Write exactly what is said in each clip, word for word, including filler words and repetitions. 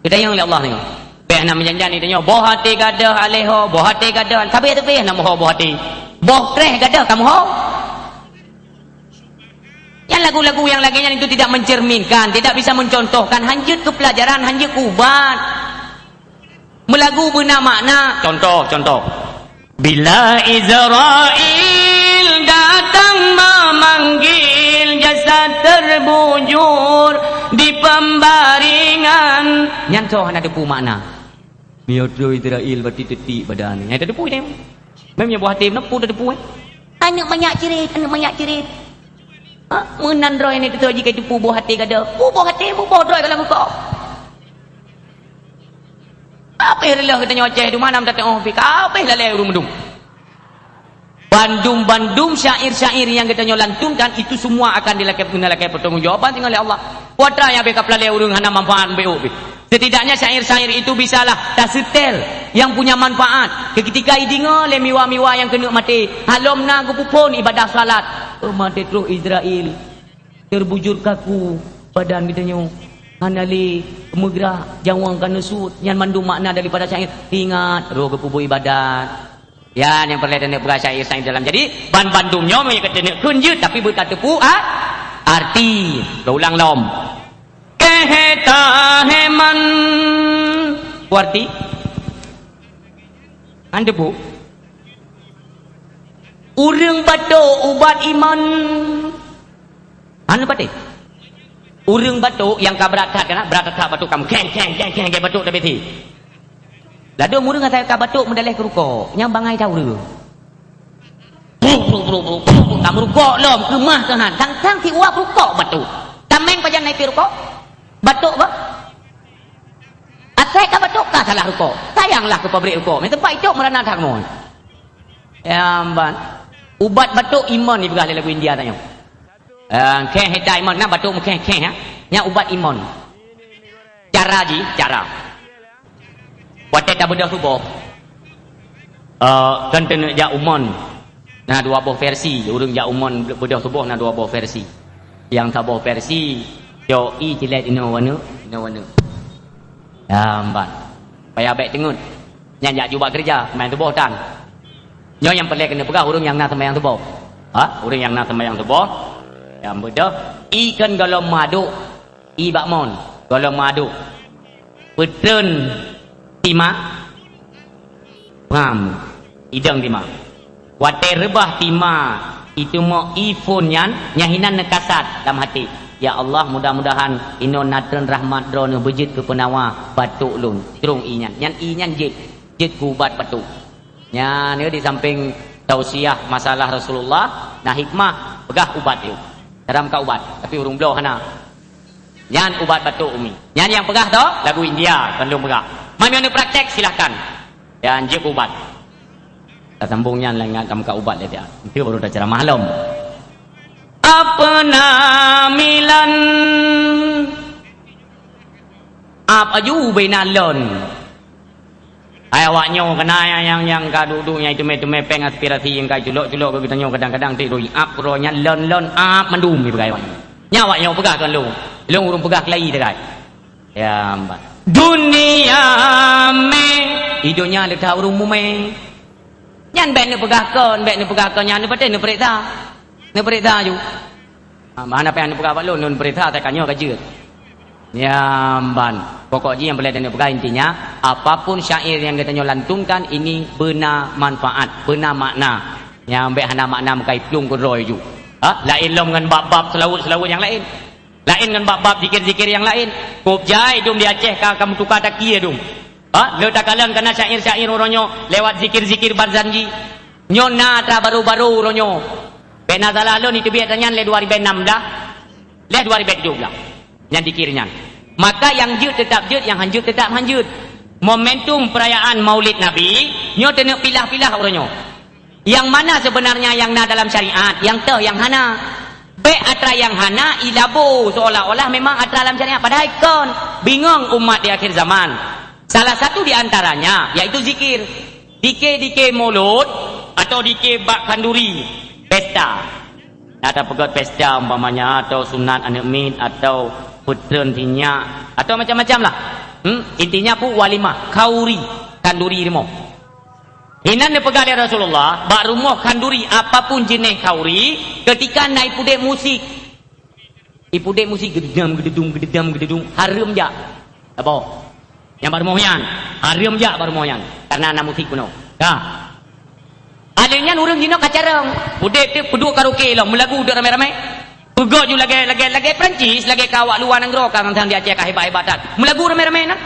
Geutanyong lé Allah nyoe. Bék hana meujan-jan geutanyoe, boh até gadôh aléh ho, boh até gadôh, sabé teupéh na meuho boh até. Boh kréh gadôh ka meuho. Yang lagu-lagu yang lagèe nyan itu tidak mencerminkan, tidak bisa mencontohkan, hanjeuet keu pelajaran, hanjeuet keu ubat. Meulagu beuna makna, contoh, contoh. Bila Israel datang memanggil jasad terbujur di pembaringan. Nyan soe hana teupeu makna. Meunyoe troh Israel bati teutik badan. Nyan tateupeue nyan. Mem nyan boh até meunan peue tateupeue, eh? Aneuk manyak cirit, aneuk manyak cirit. Ha, meunan droe nyan teutoe jih ka teupeu boh até gadôh. Peue boh até, peue boh droe ka lam rukoh. Habéh reuloh geutanyoe Aceh, di mana meutateuoh pih, habéh lalée ureuëng meudum. Bandum-bandum syair-syair yang geutanyoe lantunkan itu semua akan dilakée, dilakée pertanggungjawaban tinggai lé Allah. Kuatra nyang habéh ka peulalée ureuëng hana manfaat beu pih. Setidaknya syair-syair itu bisalah taseutèl yang punya manfaat. Ketika ideungoe lé miwa-miwa nyang keuneuk maté, halom na geupeuphon ibadah salat. Oh, maté troh Israel. Terbujur kaku badan geutanyoe. Hana lé meugrak, jaweueng ka neusut. Nyan mandum makna daripada syair. Ingat, roh geupeubuet ibadat. Ya, nyang peureulée taneuk peugah syair-syair dalam. Jadi, ban bandum nyoe meunyoe ka taneuk kheun jeuet, tapi beutateupeue, ah, arti. Geuulang lom. Keuhé taheman. Peue arti? Hana teupeue. Ureuëng batuk ubat iman. Anu patéh. Ureuëng batuk nyang ka brat that kan, brat that batuk kamoe. Kheng, kheng, kheng, kheng, kheng, batuk tabeti. Ladôm ureuëng asai ka batuk meudaleh keu rukok, nyang bangai ta ureuëng. Bruk, bruk, bruk, bruk, bruk, bruk, ka meurukok lom, keumah keuhan. Sang-sang si uap rukok batuk. Tameng pajan na ipi rukok? Batuk bah? Asai ka batuk ka salah rukok. Sayanglah keu pabrik rukok. Meuteumpat icok meurana that kamoe. Ya, ban. Ubat batuk iman ipeugah lé lagu India tanyoe. Eh, kheh hita iman, na batuk meukheh-kheh, ya. Nya ubat iman. Cara jih, cara. Watée tabeudôh tuboh. Eh, kan keuneuk jak umon. Na dua boh versi, ureuëng jak umon beudôh tuboh na dua boh versi. Nyang saboh versi, cok ié cilét inoe waneuk, inoe waneuk. Ya, ban. Payah bék teungeut. Nyan jak jubah keureuja, seumayang tuboh tan. Nyoe nyang peureulée keuneuk peugah ureuëng nyang na seumayang tuboh. Ha? Ureuëng nyang na seumayang tuboh, nyang beudôh, ié kheun gohlom meuaduk, ié bak mon, gohlom meuaduk. Peutreun tima, pram, idong tima. Watée reubah tima, iteumok ié phon nyan, nyan hinan neukasat lam até. Ya Allah, mudah-mudahan inoe na treun rahmat Droeneueh beujeuet keu peunawa batuk lôn, trong ié nyan. Nyan ié nyan jeuet, jeuet keu ubat batuk. Nyan di sampéng tausiah masalah Rasulullah, na hikmah peugah ubat nyoe. Cara meukat ubat, tapi ureuëng bloe hana. Nyan ubat batuk umi. Nyan nyang peugah tu lagu India, kon lôn peugah. Meunyoe neupraktek, silahkan. Nyan jeuet ubat. Tasambong nyan lagée nyan ka meukat ubat lé dia. Itu baru taceramah lom. Apa namilan? Ap aju bina lon. Hai awak nyoe keunan nyang, nyang, nyang ka duek-duek nyang teumé-teumé péng aspirasi nyang ka culok-culok keu geutanyoe kadang-kadang tiek rui ap keudroe nyan lon-lon ap mandum ipeugah awak nyoe. Nyan awak nyoe peugah keu lôn. Lôn ureuëng peugah keulayi teukai. Ya, mbat. Dunia mé. Idonya leuta ureuëng mumé. Nyan bék neupeugah kon, bék neupeugah kon nyan neupatéh neupeuriksa. Neupeuriksa aju. Ha, bah hana payah neupeugah bak lôn, lôn peuriksa asai ka nyoe ka jeuet. Nyan ban. Pokok jih nyang peureulée taneuk peugah intinya, apapun syair nyang geutanyoe lantunkan ini beuna manfaat, beuna makna. Nyang bék hana makna meukai plueng keudroe ju. Ha, laén lom ngon bab-bab seulaweuet-seulaweuet nyang laén. Laén ngon bab-bab zikir-zikir nyang laén. Kôb jai dum di Aceh ka, ka meutuka taki dum. Ha, le takalon kana syair-syair uroe nyoe lewat zikir-zikir Barzanji. Nyoe na atra baru-baru uroe nyoe. Bék na salah lôn, iteubiet nyan lé dua ribée nam blah, lé dua ribée tujoh blah. Nyan zikir nyan. Maka nyang jeuet teutap jeuet, nyang hanjeuet teutap hanjeuet. Momentum perayaan Maulid Nabi, nyoe taneuk pilah-pilah uroe nyoe. Nyang mana sebenarnya nyang na dalam syariat, nyang toh nyang hana. Bék atra nyang hana ilabo seolah-olah memang atra dalam syariat, padahai kon. Bingong umat di akhir zaman. Salah satu di antaranya yaitu zikir. Dike-dike mulod atau dike bak khanduri, pesta. Ada peugét pesta umpamanya, atau sunat aneuk miet, atau peutreun sinyak, atau macam-macam lah. Hmm? Intinya pu walimah, khanduri, khanduri rumoh. Inan neupeugah lé Rasulullah, bak rumoh khanduri apapun jeuneh khanduri, ketika na ipudek musik. Ipudek musik gededam, gededum, gededam, gededum, hareuem jak. Apa? Nyang bak rumoh nyan, hareuem jak bak rumoh nyan. Karena na musik bunoe. Ka. Akhirnya ureuëng jinoe ka carông. Udeb teuh peuduek karaoke lom, meulagu dek ramé-ramé. Peugah ju lagée, lagée, lagée Perancis, lagée ka awak luwa nanggroe ka ngon di Aceh ka hebat-hebat that. Meulagu ramé-ramé na.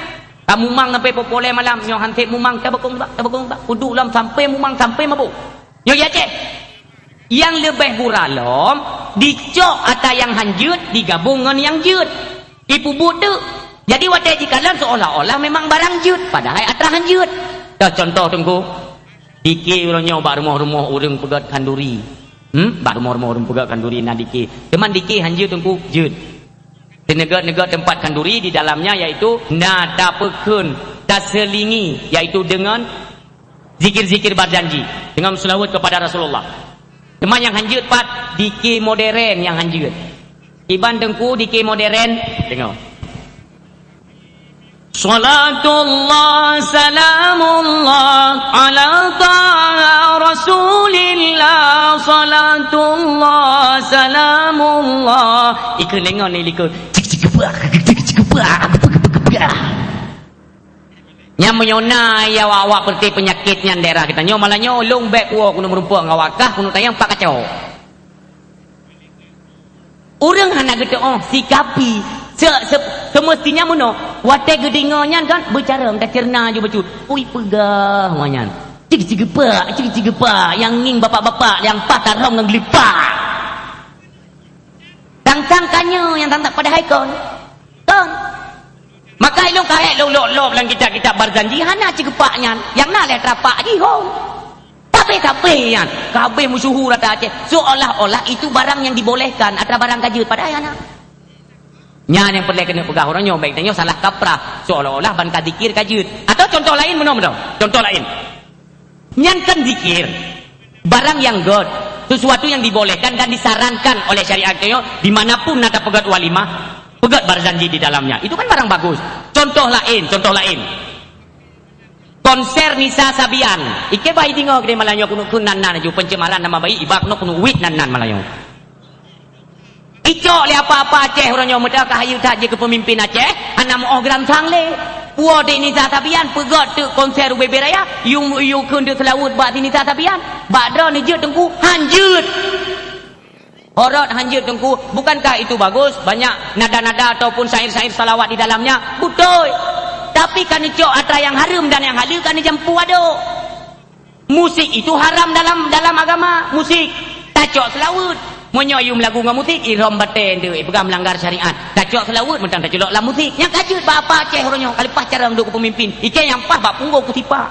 Ka mumang sampai poh lhée malam, nyoe han sép mumang, tabakong bak, tabakong bak. Peuduek lom sampai mumang, sampai mabök. Nyoe di Aceh. Nyang leubeh gura lom, dicok atra nyang han jeuet digabong ngon nyang jeuet. Ipeubuet teuk. Jadi watée jikalon seolah-olah memang barang jeuet, padahai atra han jeuet. Dah contoh teungku, dike uroe nyoe bak rumoh-rumoh ureuëng peugét khanduri. Hmm? Bak rumoh-rumoh ureuëng peugét khanduri na dike. Teuma dike han jeuet teungku, jeuet. Teuneugét-neugét teumpat khanduri di dalamnya, yaitu na tapeukheun, taselingi, yaitu deungon zikir-zikir barzanji, deungon seulaweuet kepada Rasulullah. Teuma nyang han jeuet pat, dike modern nyang han jeuet. Iban teungku dike modern, deungoe. Salatullah, salamullah, ala taha Rasulillah. Salatullah, salamullah. Ikeu lengon ni likot. Cik, cik, geubak, cik, cik, geubak, geubak, geubak, geubak. Nyang meunyoe na ya awak-awak peureuté peunyakét nyan daerah geutanyoe, malam nyoe lôn bék woe keuneuk meurumpok ngon awak kah keuneuk tanyong pat kacok. Ureuëng hana geuteuôh sikapi, se-, se-, seumeustinya meunoe, watée geudeungoe nyan kan beucarông taceurna ju bacut. Ui peugah awak nyan. Cik cigeupak, cik cigeupak, nyang ngieng bapak-bapak, nyang paih tarông ngon geulipak. Tang-tang ka nyoe nyang tang-tang padahai kon. Kon. Maka ilôn kahek lôn lop-lop lam kitab-kitab barzanji hana cigeupak nyan. Nyang na lé trapak jih hom. Tapi-tapi nyan, ka habéh meusyuhu rata Aceh. Seolah-olah itu barang yang dibolehkan, atra barang ka jeuet padahai hana. Nyan nyang peureulée keuneuk peugah uroe nyoe, bék tanyoe salah kaprah. Seolah-olah ban ka zikir ka jeuet. Atau contoh laén meunoe-meunoe. Contoh laén. Nyan kan zikir. Barang nyang gét, sesuatu yang dibolehkan dan disarankan oleh syariat nyoe, di mana pun na tapeugét walimah, peugét barzanji di dalamnya. Itu kan barang bagus. Contoh laén, contoh laén. Konser Nisa Sabian. Ikeu bah ideungoe keudeh malam nyoe keuneuk kheun nan-nan laju pencemaran nama baik, iba keuneuk, keuneuk wit nan-nan malam nyoe. Icok lé apa-apa Aceh uroe nyoe meuteuk ka hayeu that jeuet keu peumimpin Aceh, hana meuoh geuransang lé. Puwoe di Nisa Sabian peugét teuk konser ubé-bé raya, yum, yum kheun teuk seulaweuet bak si Nisa Sabian. Bak droeneuh jeuet teungku, han jeuet. Horot han jeuet teungku, bukankah itu bagus? Banyak nada-nada ataupun syair-syair salawat di dalamnya. Beutôi. Tapi ka neucok atra nyang hareuem dan nyang haleue ka neujampu adok. Musik itu haram dalam, dalam agama, musik. Tacok seulaweuet. Meunyoe yum lagu ngon musik, ihrom batée nteuk, ipeugah meulanggar syariat. Tacok seulaweuet mantong taculok lam musik. Nyang ka jeuet bak apa Aceh uroe nyoe, ka leupah carông duek keu peumimpin. Ikeu nyang paih bak punggong kutipa.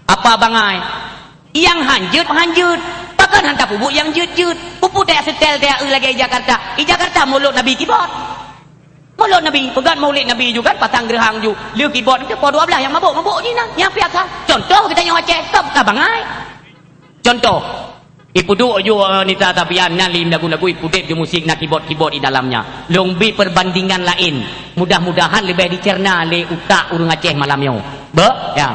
Apa bangai? Nyang han jeuet, han jeuet. Pakon han tapeubuet nyang jeuet-jeuet? Peue-peue tajak seutèl tajak eu lagée i Jakarta. I Jakarta mulod Nabi kibot. Mulod Nabi, peugét maulid Nabi ju kan, pasang geureuhang ju. Lheueh kibot, teuh poh dua blaih nyang mabök, mabök jih nan. Nyang piasa. Contoh geutanyoe Aceh, ka, ka bangai. Contoh. Ipeuduek ju, eh, Nisa Sabian nyan lé lagu-lagu ipudeb ju musik na kibot-kibot di dalamnya. Lôn bi perbandingan laén. Mudah-mudahan leubeh dicerna lé utak ureuëng Aceh malam nyoe. Beu? Ya.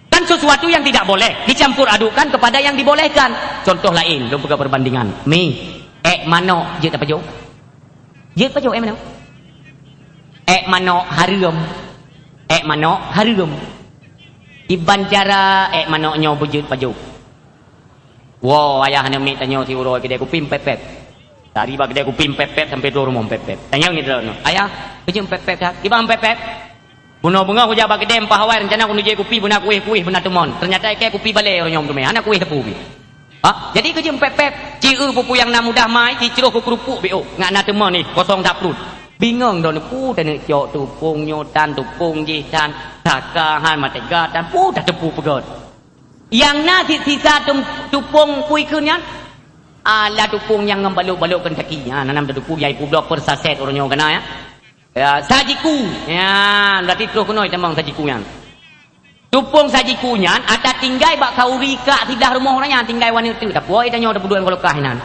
Kan sesuatu yang tidak boleh dicampur adukkan kepada yang dibolehkan. Contoh laén, lôn peugah perbandingan. Mi, ék manok jeuet tapajoh? Jeuet pajoh ék manok? Ék manok hareuem. Ék manok hareuem. Iban cara ék manok nyoe beujeuet pajoh. Woe, ayah aneuk miet tanyoe siuroe keudée kupi meupeupet. Dari bak keudée kupi meupeupet sampai troh rumoh meupeupet. Tanyong nyoe droeneuh, "Ayah, keu jeuet meupeupet that?" "Kiban meupeupet?" Bunoe beungoh kujak bak keudée meupahawa, rencana keuneuk jép kupi beuna kuéh-kuéh beuna teumon. Ternyata ikée kupi balée uroe nyoe teumé, hana kuéh teupeu pih. Ha? Jadi keu jeuet meupeupet, ci eu peue-peue nyang na mudah mai, ci troh keu keurupuk B O, ngat na teumon ih, kosong that pruet. Bingong droeneuh, peue taneuk cok teupông nyoe tan, teupông jih tan, saka han, matega tan, peue tateupeue peugét. Nyang na cit sisa teum-, teupông peue kheun nyan? Alah teupông nyang ngon balok-balok keun kaki. Ha, nanam teupông jai publoe per saset uroe nyoe keunan, ya. Ya, sajiku. Ya, berarti troh keunoe tamong sajiku nyan. Teupông sajiku nyan ata tinggai bak khanduri kak siblah rumoh ureuëng nyan, tinggai waneuk teuk. Tapi tanyoe tapeuduek ngon lokah inan.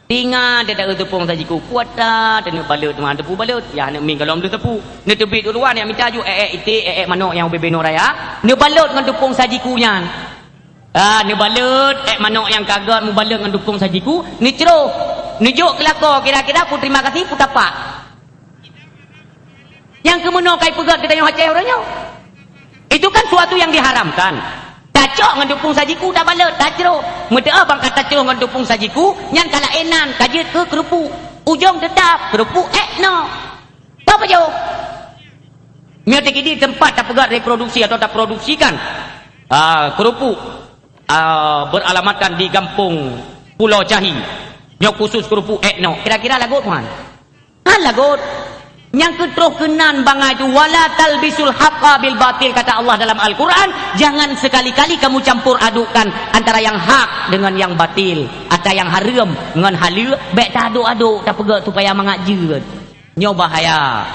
Tingat teuh taeu teupông sajiku, puata teuh neubalot, teuma teupeu balot, yah aneuk mieng golom deuh teupeu. Neuteubiet u luwa, neumita ju ék-ék iték, ék-ék manok nyang ubé-bé nuraya, neubalot ngon teupông sajiku nyan. Ah, neubalot ék manok nyang ka gét, mubalot ngon teupông sajiku, neucroh. Neujok keu lakoe, kira-kira peue terima kasih, peue tapak. Nyang keuh meunoe ka ipeugét geutanyoe Aceh uroe nyoe. Itu kan suatu yang diharamkan. Tacok ngon teupông sajiku, tabalot, tacroh. Meuteu'oh bang ka tacroh ngon teupông sajiku, nyan ka laén nan, ka jeuet keu keurupuk. Ujong teutap, keurupuk ék noe. Tapajoh? Meunyoe teukidi teumpat tapeugét reproduksi atau taproduksikan, ah, keurupuk, ah, beralamatkan di Gampông Pulo Cahi. Nyoe khusus keurupuk ék noe. Kira-kira lagot, Tuhan? Hana lagot. Nyang keutroh keunan bangai tu, "Wala talbisul haqqa bil batil," kata Allah dalam Al-Quran, "Jangan sekali-kali kamu campur adukkan antara yang hak dengan yang batil, atau yang haram ngon haleue, bék taadok-adok, tapeugét supaya mangat jeuet." Nyoe bahaya.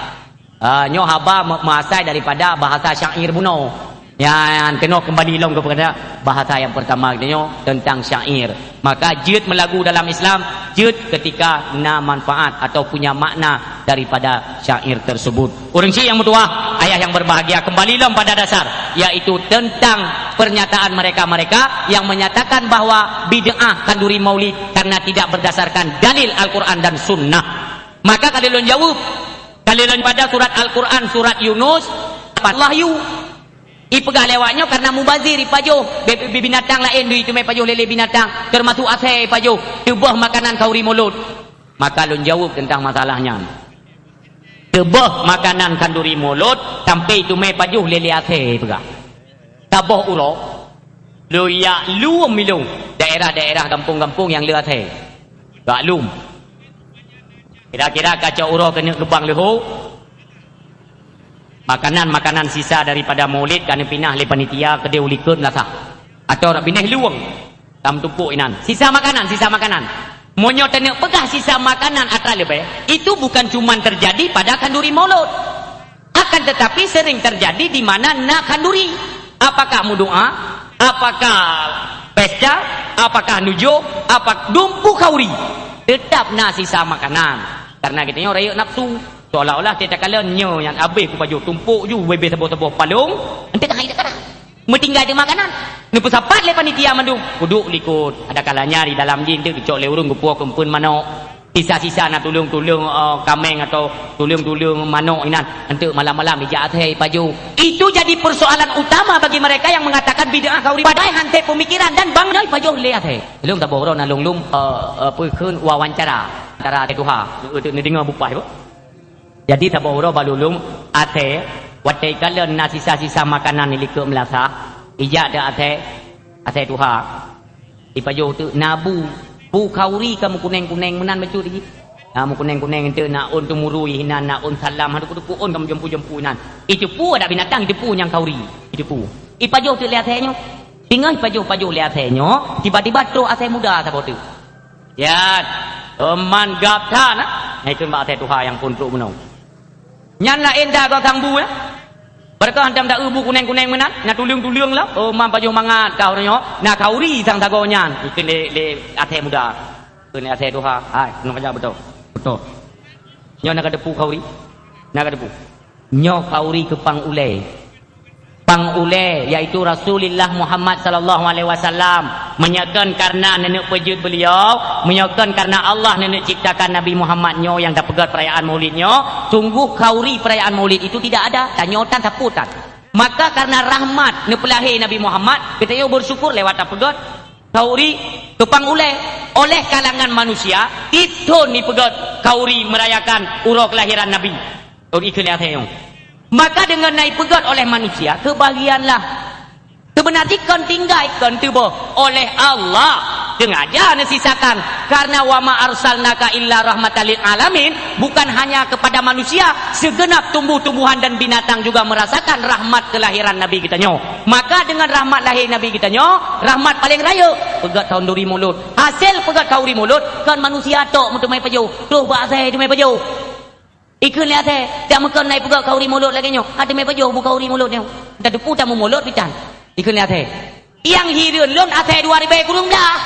Ah, nyoe haba me-, meuasai daripada bahasa syair bunoe. Nyan keunoe keumbali lom keupada bahasa nyang peurtama geutanyoe teuntang syair. Maka jeuet meulagu dalam Islam, jeuet ketika na manfaat atau punya makna daripada syair tersebut. Ureuëng syik nyang meutuwah, ayah yang berbahagia, kembali lom pada dasar, yaitu tentang pernyataan mereka-mereka yang menyatakan bahwa bid'ah khanduri maulid karena tidak berdasarkan dalil Al-Quran dan Sunnah. Maka ka lôn jaweueb, ka lôn pada surat Al-Quran, surat Yunus, Wahyu. Ipeugah lé awak nyoe karena mubazir, ipajoh bi-, bi-, binatang laén, dui teumé pajoh lé-lé binatang, teumasuk asèe ipajoh, teuböh makanan khanduri mulod. Maka lôn jaweueb teuntang masalah nyan. Teuböh makanan khanduri mulod, sampoe teumé pajoh lé-lé asèe, peugah. Saboh uroe, lôn jak lom ilôn daerah-daerah gampông-gampông nyang le asèe. Jak lom. Kira-kira ka cok uroe keuneuk geubang leuhô, makanan-makanan sisa daripada maulid ka neupinah lé panitia keudéh u likot melasah. Atawa rot binéh luweueng, tam tumpôk inan. Sisa makanan, sisa makanan. Meunyoe taneuk peugah sisa makanan atra leubeh, itu bukan cuman terjadi pada khanduri mulod. Akan tetapi sering terjadi di mana na khanduri. Apakah meudoa? Apakah pesta? Apakah nujoh? Apa dumpu khanduri? Teutap na sisa makanan. Karena geutanyoe rayeuk nafsu. Seolah-olah teuh takalon nyoe nyang abéh kupajoh tumpôk ju, ubé-bé saboh-saboh palong, enteuk hai teukarah. Meutinggai teuma makanan. Neupeusapat lé panitia mandum. Kuduek likot. Ada kalanya di dalam jih enteuk geucok lé ureuëng geupuwoe keumpuen manok. Sisa-sisa na tuleueng-tuleueng, eh, kaméng atau tuleueng-tuleueng manok inan, enteuk malam-malam ijak asèe ipajoh. Itu jadi persoalan utama bagi mereka yang mengatakan bid'ah khanduri. Padahai hana pemikiran dan bang nyoe ipajoh lé asèe. Lôn saboh uroe na lôn lom, eh, apa kheun wawancara antara asèe tuha. Neudeungoe bupah ibu. Jadi saboh uroe bak lôn lom asèe, watèe ikalon na sisa-sisa makanan di likot melasah, ijak teuk asèe, asèe tuha. Ipajoh teuk na bu, bu khanduri ka meukunèng-kunèng meunan bacut jih. Na meukunèng-kunèng enteuk na ôn teumurui hinan, na ôn salam, hana teupeu-teupeu ôn ka meujampu-jampu inan. Iteupeue adak binatang, iteupeue nyang khanduri, iteupeue. Ipajoh teuk lé asèe nyoe. Teungoh ipajoh-pajoh lé asèe nyoe, tiba-tiba troh asèe muda saboh teuk. Yan, teuma gab that na. Hai kheun bak asèe tuha nyang phôn trok bunoe. Nyan laén that goe sang bu, ya. Barokah hantom taeu bu kuneng-kuneng meunan, na tuleueng-tuleueng lom. Oh, man pajoh mangat ka uroe nyoe, na khanduri sang sagoe nyan. Ikheun lé, lé asèe muda. Kheun lé asèe tuha, "Hai, keunoe kajak beutoe. Beutoe. Nyoe na kateupeue khanduri? Na kateupeue?" Nyoe khanduri keu pang ulèe. Pang ulèe, yaitu Rasulullah Muhammad sallallahu alaihi wasallam. Meunyoe kon karena neuneuk peujeuet beliau, meunyoe kon karena Allah neuneuk ciptakan Nabi Muhammad nyoe nyang tapeugét peurayaan Maulid nyoe, sungguh khanduri peurayaan Maulid itu tidak ada. Tanyoe tan sapeue tan. Maka karena rahmat neupeulahé Nabi Muhammad, geutanyoe bersyukur lewat tapeugét khanduri keu pang ulèe. Oleh kalangan manusia, tiep thon jipeugét khanduri merayakan uroe kelahiran Nabi. Ikheun lé asèe nyoe. Maka deungon na jipeugét oleh manusia, kebahagiaanlah. Seubeuna jih kon tinggai, kon teuboh. Oleh Allah, sengaja neusisakan. Karena wa ma arsalnaka illa rahmatan lil alamin, bukan hanya kepada manusia, segenap tumbuh-tumbuhan dan binatang juga merasakan rahmat kelahiran Nabi geutanyoe. Maka deungon rahmat lahé Nabi geutanyoe, rahmat paleng rayeuk, peugét khanduri mulod. Hasé peugét khanduri mulod, kon manusia tok meuteumé pajoh, troh bak asèe teumé pajoh. Ikheun lé asèe, dak meukon na jipeugét khanduri mulod lagèe nyoe. Ateumé pajoh bu khanduri mulod nyoe. Tateupeue tamu mulod pih tan. Ikheun lé asèe. Nyang hireuen lôn asèe dua ribèe kureueng blah.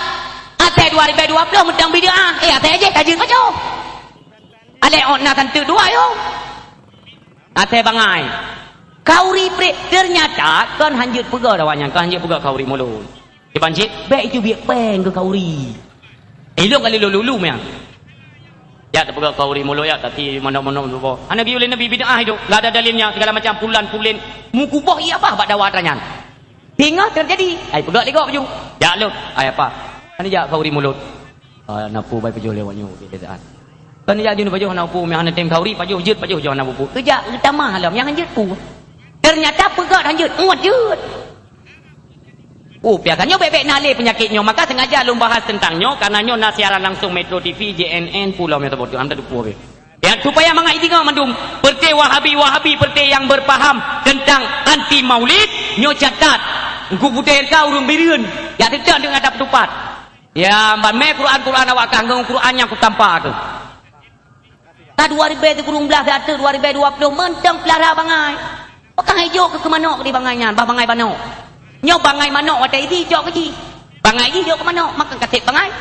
Asai dua ribèe dua ploh mantong bid'ah. Eh, asai jih tajeuet bacut. Alèh ôt na santeuk dua yôh. Asai bangai. Khauri preh, ternyata kon hanjeuet peugah dawa nyan, kon hanjeuet peugah khauri mulod. Kiban cit, bèk itu biek péng keu khauri. Eh, ilôn kali lôn lulu meunan. Jak tapeugah khauri mulod, jak tati mandum-mandum tuboh. Hana geuyue lé Nabi, bid'ah itu. Enggak ada dalilnya, segala macam pulan-pulin. Meukuboh ie bah bak dawa atra nyan. Singoh teujadi. Ai peugah lé gob ju. Jak lôn. Ai apa? Hana jak khauri mulod. Ah, na peue bai pajoh lé awak nyoe, biasa. Kan jak jeuet pajoh na peue, meuhana tem khauri, pajoh jeuet, pajoh jeuet na peue. Keujak geutamah lom, nyang hanjeuet peue. Ternyata peugah hanjeuet, ngon jeuet. Oh, biasanya bèk-bèk na lé peunyakét nyoe, maka sengaja lôn bahas tentang nyoe, karena nyoe na siaran langsung Metro T V, J N N, pulo meusaboh tu, hana teupeue. Ya, supaya mangat idingoe mandum, peureuté Wahabi-Wahabi, peureuté nyang beupaham tentang anti maulid, nyoe catat, Teungku Putéh R K ureueng Bireuen, ya, teuntang deungon ata peutupat. Ya, ban mé Quran-Quran awak kah ngon Quran nyang kutampa tu. Ka dua ribèe sikureueng blaih, siat teuk dua ribèe dua ploh, mantong peulara bangai. Pakon hijok keu keumanok di bangai nyan, bah bangai manok. Nyoe bangai manok watèe jih jok keu jih. Bangai jih jok keu manok, maka kaseb bangai.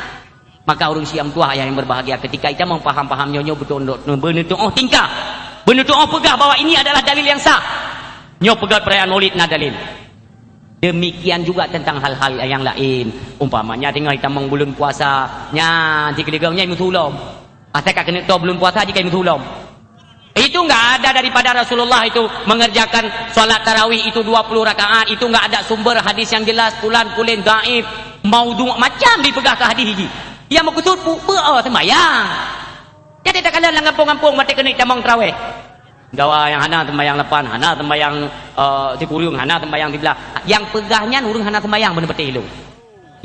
Maka ureueng syiah meutuwah ayah nyang berbahagia, ketika itamong paham-paham nyoe, nyoe beutôi beuneutuoh tingkah. Beuneutuoh peugah bahwa ini adalah dalil yang sah. Nyoe peugah perayaan Maulid na dalil. Demikian juga tentang hal-hal yang lain. Umpamanya teungoh itamong buleuen puasa, nyan sikeuligang nyan meusulom. Asai ka keuneuk toe buleuen puasa jih ka meusulom. Itu enggak ada daripada Rasulullah itu mengerjakan salat tarawih itu dua puluh rakaat, itu enggak ada sumber hadis yang jelas, pulan-pulen dhaif, maudhu', macam dipeugah keu hadis jih. Yang meukeusud pu-, peue sembahyang. Jadi takalon lam gampông-gampông watèe keuneuk tamong tarawih. Dawa nyang hana sembahyang lapan, hana sembahyang, eh, sikureueng, hana sembahyang siblaih. Nyang peugah nyan ureueng hana sembahyang beuneupatéh ilôn.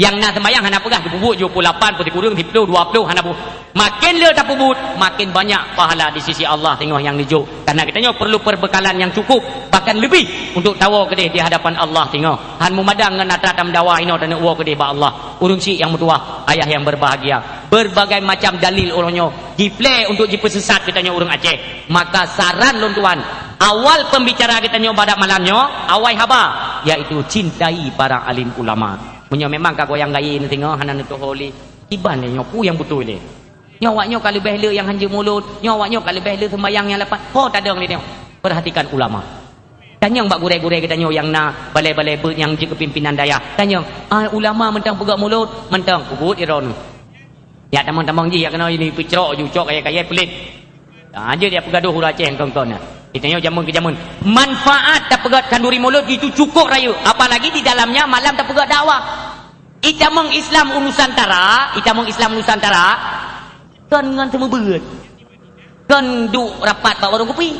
Nyang na sembahyang hana peugah jipeubuet jih pukul lapan, pukul sikureueng, siplôh, dua ploh, hana bu-, makin le tapeubuet, makin banyak pahala di sisi Allah teungoh nyang neujok. Karena geutanyoe perlu perbekalan yang cukup, bahkan lebih untuk tawoe keudeh di hadapan Allah teungoh. Han meumadang ngon atra tameudawa inoe taneuk woe keudeh bak Allah. Ureueng syiek nyang meutuwah, ayah yang berbahagia. Berbagai macam dalil uroe nyoe jiplè untuk jipeusesat geutanyoe ureueng Aceh. Maka saran lôn tuan, awal pembicara geutanyoe bak malam nyoe, awai haba, yaitu cintai para alim ulama. Meunyoe memang ka goyang gayée neusingoh hana neutuho lé, kiban lé nyoe peue nyang beutôi lé. Nyoe awak nyoe ka leubeh le nyang hanjeuet mulod, nyoe awak nyoe ka leubeh le sembahyang nyang lapan. Ho tadong lé nyoe. Perhatikan ulama. Tanyong bak gurée-gurée geutanyoe nyang na balai-balai beuet nyang jeuet keu pimpinan dayah. Tanyong, "Ah, ulama mantong peugah mulod?" "Mantong." "Peubuet droeneuh." Ya tamong-tamong jih ya keunoe ini peucrok ju cok kayée-kayée peulét. Ha, jeuet ya peugadoh ureueng Aceh kon-kon na. Geutanyoe jameun keu jameun. Manfaat tapeugah khanduri mulod itu cukup rayeuk, apalagi di dalamnya malam tapeugah dakwah. Itamong Islam Nusantara, itamong Islam Nusantara, kon ngon seumeubeuet. Kon duek rapat bak warong kupi.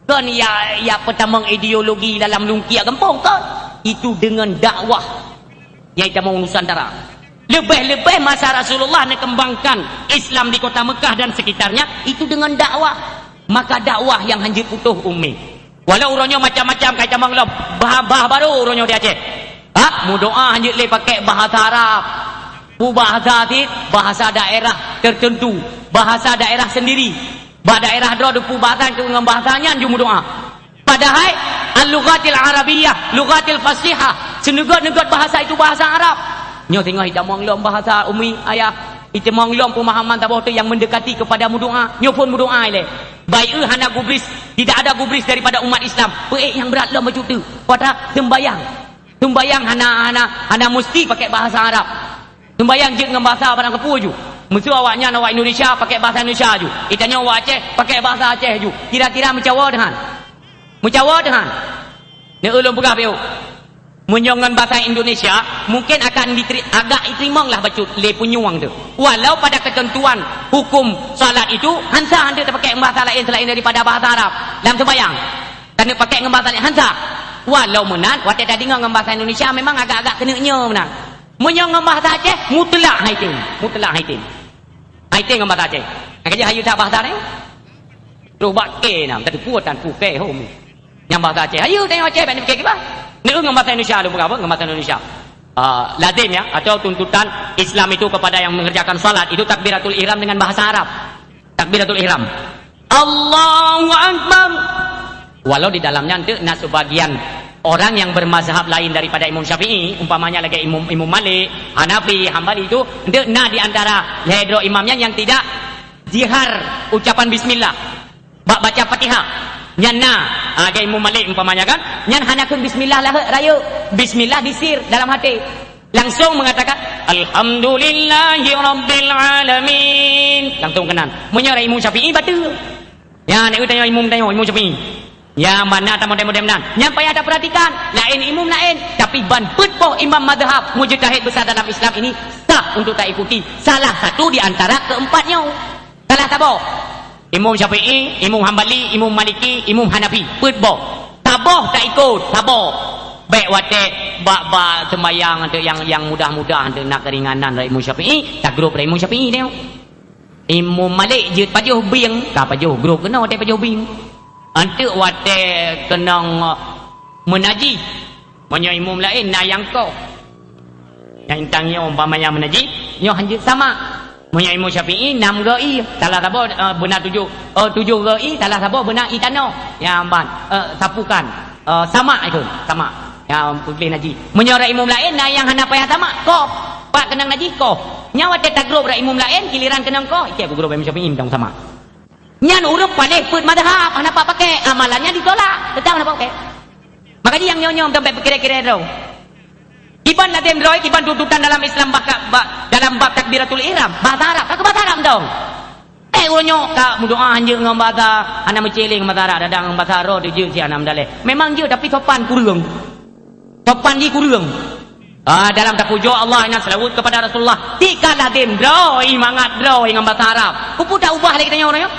Kon ya, ya peutamong ideologi dalam lungkiek gampông, kon. Itu deungon dakwah. Nyang itamong Nusantara. Leubeh-leubeh masa Rasulullah neukembangkan Islam di kota Mekah dan sekitarnya, itu deungon dakwah. Maka dakwah nyang hanjeuet putôh ummi. Walau uroe nyoe macam-macam ka itamong lom, bah, bah barô uroe nyoe di Aceh. Ha, meudoa hanjeuet lé pakai bahasa Arab. Peubahasa cit bahasa daerah tertentu, bahasa daerah sendiri. Bak daerah droe teupeu bahasa ngon bahasa nyan ju meudoa. Padahai al-lughatil arabiyyah, lughatil fasihah, seuneugöt-neugöt bahasa itu bahasa Arab. Nyoe singoh itamong lom bahasa umi ayah, itamong lom pemahaman saboh tu yang mendekati kepada meudoa. Nyoe phon meudoa ilée. Baik, eh, hana gubris, tidak ada gubris daripada umat Islam. Peuék nyang brat lom bacut tu. Pada sembahyang. Sembahyang hana, hana, hana mesti pakai bahasa Arab. Sembahyang jeuet ngon bahasa barang keupeue ju. Meuseu awak nyan awak Indonesia pakai bahasa Indonesia ju. Itanyoe awak Aceh pakai bahasa Aceh ju. Kira-kira meucawa teuhan. Meucawa teuhan. Neu ulôn peugah piôh. Meunyoe ngon bahasa Indonesia, mungkin akan diteri-, agak iteurimong lah bacut lé punyueng tu. Walau pada ketentuan hukum salat itu, hansa hantu tapakai bahasa lain selain daripada bahasa Arab. Lam sembahyang. Taneuk pakai ngon bahasa lain, hansa. Walau meunan, watée tadeungoe ngon bahasa Indonesia memang agak-agak keuneuk nyoe meunan. Meunyoe ngon bahasa Aceh, mutlak haitem. Mutlak haitem. Haitem ngon bahasa Aceh. Nyang ka jeuet hayeu that bahasa nyoe. Troh bak kée na, teupeue tan pukée hom. Nyang bahasa Aceh. Hayeu tanyong Aceh bak neupike kiban. Neu ngon bahasa Indonesia lôn peugah apa? Ngon bahasa Indonesia. Ah, lazim ya, atau tuntutan Islam itu kepada yang mengerjakan salat itu takbiratul ihram dengan bahasa Arab. Takbiratul ihram. Allahu Akbar. Walau di dalamnya nanti na sebagian Orang yang bermazhab lain daripada Imam Syafi'i, umpamanya lagèe Imam, Imam Malik, Hanafi, Hambali itu, ndeuk na di antara lhèe droe imam nyan nyang tidak jihar ucapan bismillah bak baca Fatihah. Nyan na, ha, lagèe Imam Malik umpamanya kan, nyan hana kheun bismillah lahé-, rayeuk, bismillah disir dalam hati. Langsung mengatakan, "Alhamdulillahi rabbil alamin." Langsung keunan. Meunyoe Imam Syafi'i bateue. Nyan, nyoe tanyoe imum tanyoe, Imam Syafi'i. Nyang mana tamodel-model meunan. Nyang payah tapeuratikan, laén imum laén, tapi ban peuet boh imam mazhab mujtahid besar dalam Islam ini sah untuk taikuti. Salah satu di antara keempat nyoe. Salah saboh. Imam Syafi'i, Imam Hambali, Imam Maliki, Imam Hanafi. Peuet boh. Saboh taikot, saboh. Bèk watèe bak-bak sembahyang tu nyang, nyang mudah-mudah tu na keringanan dari Imam Syafi'i, tagrôp dari Imam Syafi'i tengok. Imam Malik jeuet pajoh bieng, ka pajoh grôp keunoe watèe pajoh bieng. Anteuk watèe keunong meunajih, meunyoe imum laén na nyang koh. Nyang intan nyoe umpamanya meunajih, nyoe hanjeuet samak. Meunyoe Imam Syafi'i nam geu ie, salah saboh, eh, beuna tujoh, eh, tujoh geu ie, salah saboh beuna ie tanoh. Nyang ban, eh, sapukan. Eh, samak itu, samak. Ya, peugleh najih. Meunyoe ureueng imum laén, na nyang hana payah samak, koh. Pat keunong najih, koh. Nyan watèe tagrôp ureueng imum laén, giliran keunong koh, ikèe kugrôp Imam Syafi'i mantong samak. Nyan ureueng paléh peuet mazhab, hana pat pakai, amalannya ditolak, teutap hana pat pakai. Maka jih nyang nyoe-nyoe mantong bèk peukira-kira droe. Kiban lazem droe, kiban tuntutan dalam Islam bak, bak, dalam bab takbiratul ihram, bahasa Arab, ka keu bahasa Arab mantong. Eh, uroe nyoe ka meudoa hanjeuet ngon bahasa, hana meucéléng bahasa Arab, dadang ngon bahasa Arab jeuet si hana meudaleh. Memang jeuet, tapi sopan kureueng. Sopan jih kureueng. Ah, dalam tapujoe Allah, hana selawat kepada Rasulullah. Tika lazem droe, mangat droe ngon bahasa Arab. Peue taubah lé geutanyoe uroe nyoe?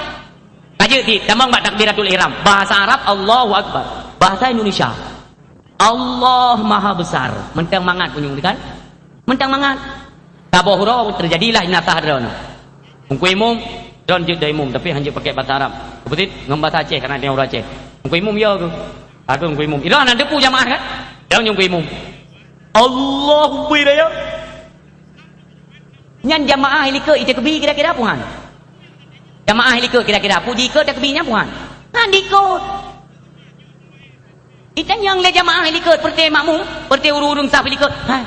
Ka jeuet cit, tamong bak takbiratul ihram. Bahasa Arab, Allahu Akbar. Bahasa Indonesia. Allah Maha Besar. Mantong mangat punyueng kan? Mantong mangat. Saboh uroe teujadilah jeunazah droeneuh. Ungku imum, droeneuh jeuet dong imum, tapi hanjeuet pakai bahasa Arab. Keupeue cit? Ngon bahasa Aceh, karena dia ureueng Aceh. Ungku imum, ya ke? Aku ungku imum. Ira na depu jamaah kan? Droeneuh ungku imum. Allahu Akbar ya. Nyan jamaah ilikot itakbi kira-kira puhan. Jamaah ilikot kira-kira pu jikot takbi nyan puhan. Han dikot. Itanyong lé jamaah ilikot, peureuté makmum, peureuté ureueng-ureueng saf ilikot. Hai,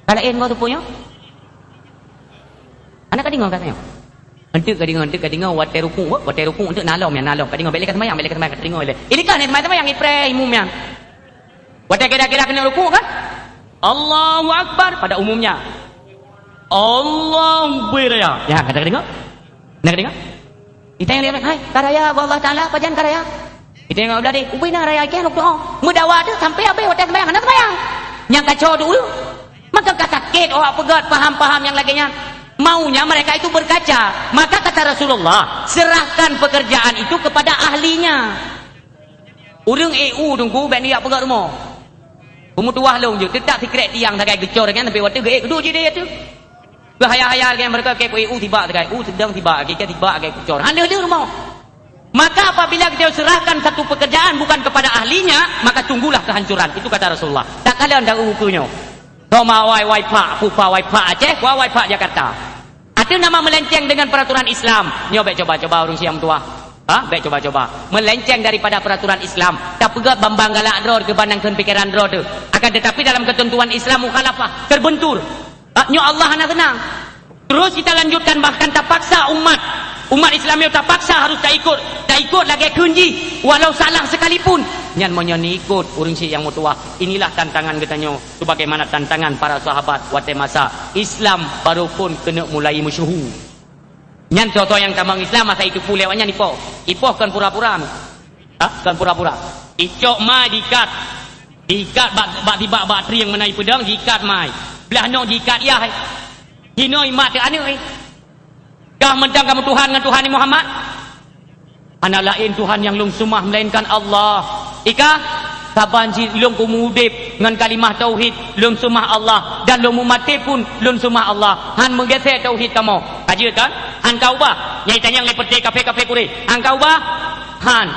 ka laén goe teupeu nyoe? Hana ka deungoe ka nyoe? Enteuk ka deungoe, enteuk ka deungoe, watèe rukuk, watèe rukuk enteuk na lom, nyan na lom. Ka deungoe, bèk lé ka seumayang, bèk lé ka seumayang, ka teuringoe lé. Ilikot nyan seumayang, ipreh imum nyan. Watèe kira-kira keuneuk rukuk kan? Allahu Akbar pada umumnya. Allahu Akbar ya. Ya, ka deungoe? Na ka deungoe? Itanyong lé, "Hai, ka raya bak Allah Taala, pajan ka raya?" Itanyong lé, "Ubé na raya, ikèe lôn doa." Meudawa tu sampai habéh watèe seumayang, hana seumayang. Nyang kacau tu ureueng. Maka ka sakét awak peugöt paham-paham nyang lagèe nyan. Maunya mereka itu berkaca. Maka kata Rasulullah, "Serahkan pekerjaan itu kepada ahlinya." Ureueng ék u teungku bèk neujak peugöt rumoh. Peumeutuwah lôn jeuet, teutap sikrek tiang sagai geucor nyan sampai watèe geuék keuduek jih deh tu. Geuhayal-hayal nyan meureuka kèe ku ék u sibak sagai, u seudang sibak, kèe sibak sagai geucor. Han lheueh-lheueh rumoh. Maka apabila kita serahkan satu pekerjaan bukan kepada ahlinya, maka tunggulah kehancuran. Itu kata Rasulullah. Takalon dah ukeue nyoe. Roma wai wai pak, pupa wai pak Aceh, wai wai pak Jakarta. Ateueh nama meulenceng deungon peuraturan Islam. Nyoe bèk coba-coba ureueng siang meutuwah. Ha, bèk coba-coba. Meulenceng daripada peuraturan Islam. Tapeugöt bambang galak droe keu ban nyang kheun pikeran droe teuh. Akan tetapi dalam ketentuan Islam mukhalafah, terbentur. Ha, nyoe Allah hana seunang. Terus kita lanjutkan, bahkan tapaksa umat, umat Islam nyoe tapaksa harus taikot, taikot lagèe kheun jih, walau salah sekalipun. Nyan meunyoe neuikot ureueng syiek nyang meutuwah, inilah tantangan geutanyoe. Sebagaimana tantangan para sahabat watèe masa Islam baru phon keuneuk mulai meusyeuhu. Nyan contoh nyang tamong Islam masa itu pu lewat nyan ipoh. Ipoh kon pura-pura. Ha? Kon pura-pura. Icok mai diikat. Diikat bak, bak tibak bak trieng meunan ipeudong, diikat mai. Blah nyoe diikat yah. Jinoe mat teuh aneuk. Kah mantong kamoe Tuhan ngon Tuhan Muhammad? Hana laén Tuhan nyang lôn seumah meulainkan Allah. Ika, saban cit lôn keumeudeb ngon kalimah tauhid, lôn seumah Allah, dan lôn meumaté pun lôn seumah Allah. Han meugeusé tauhid kamoe. Ka jeuet kan? Han ka ubah. Nyang itanyong lé peureuté kafé-kafé Quraisy. Han ka ubah? Han.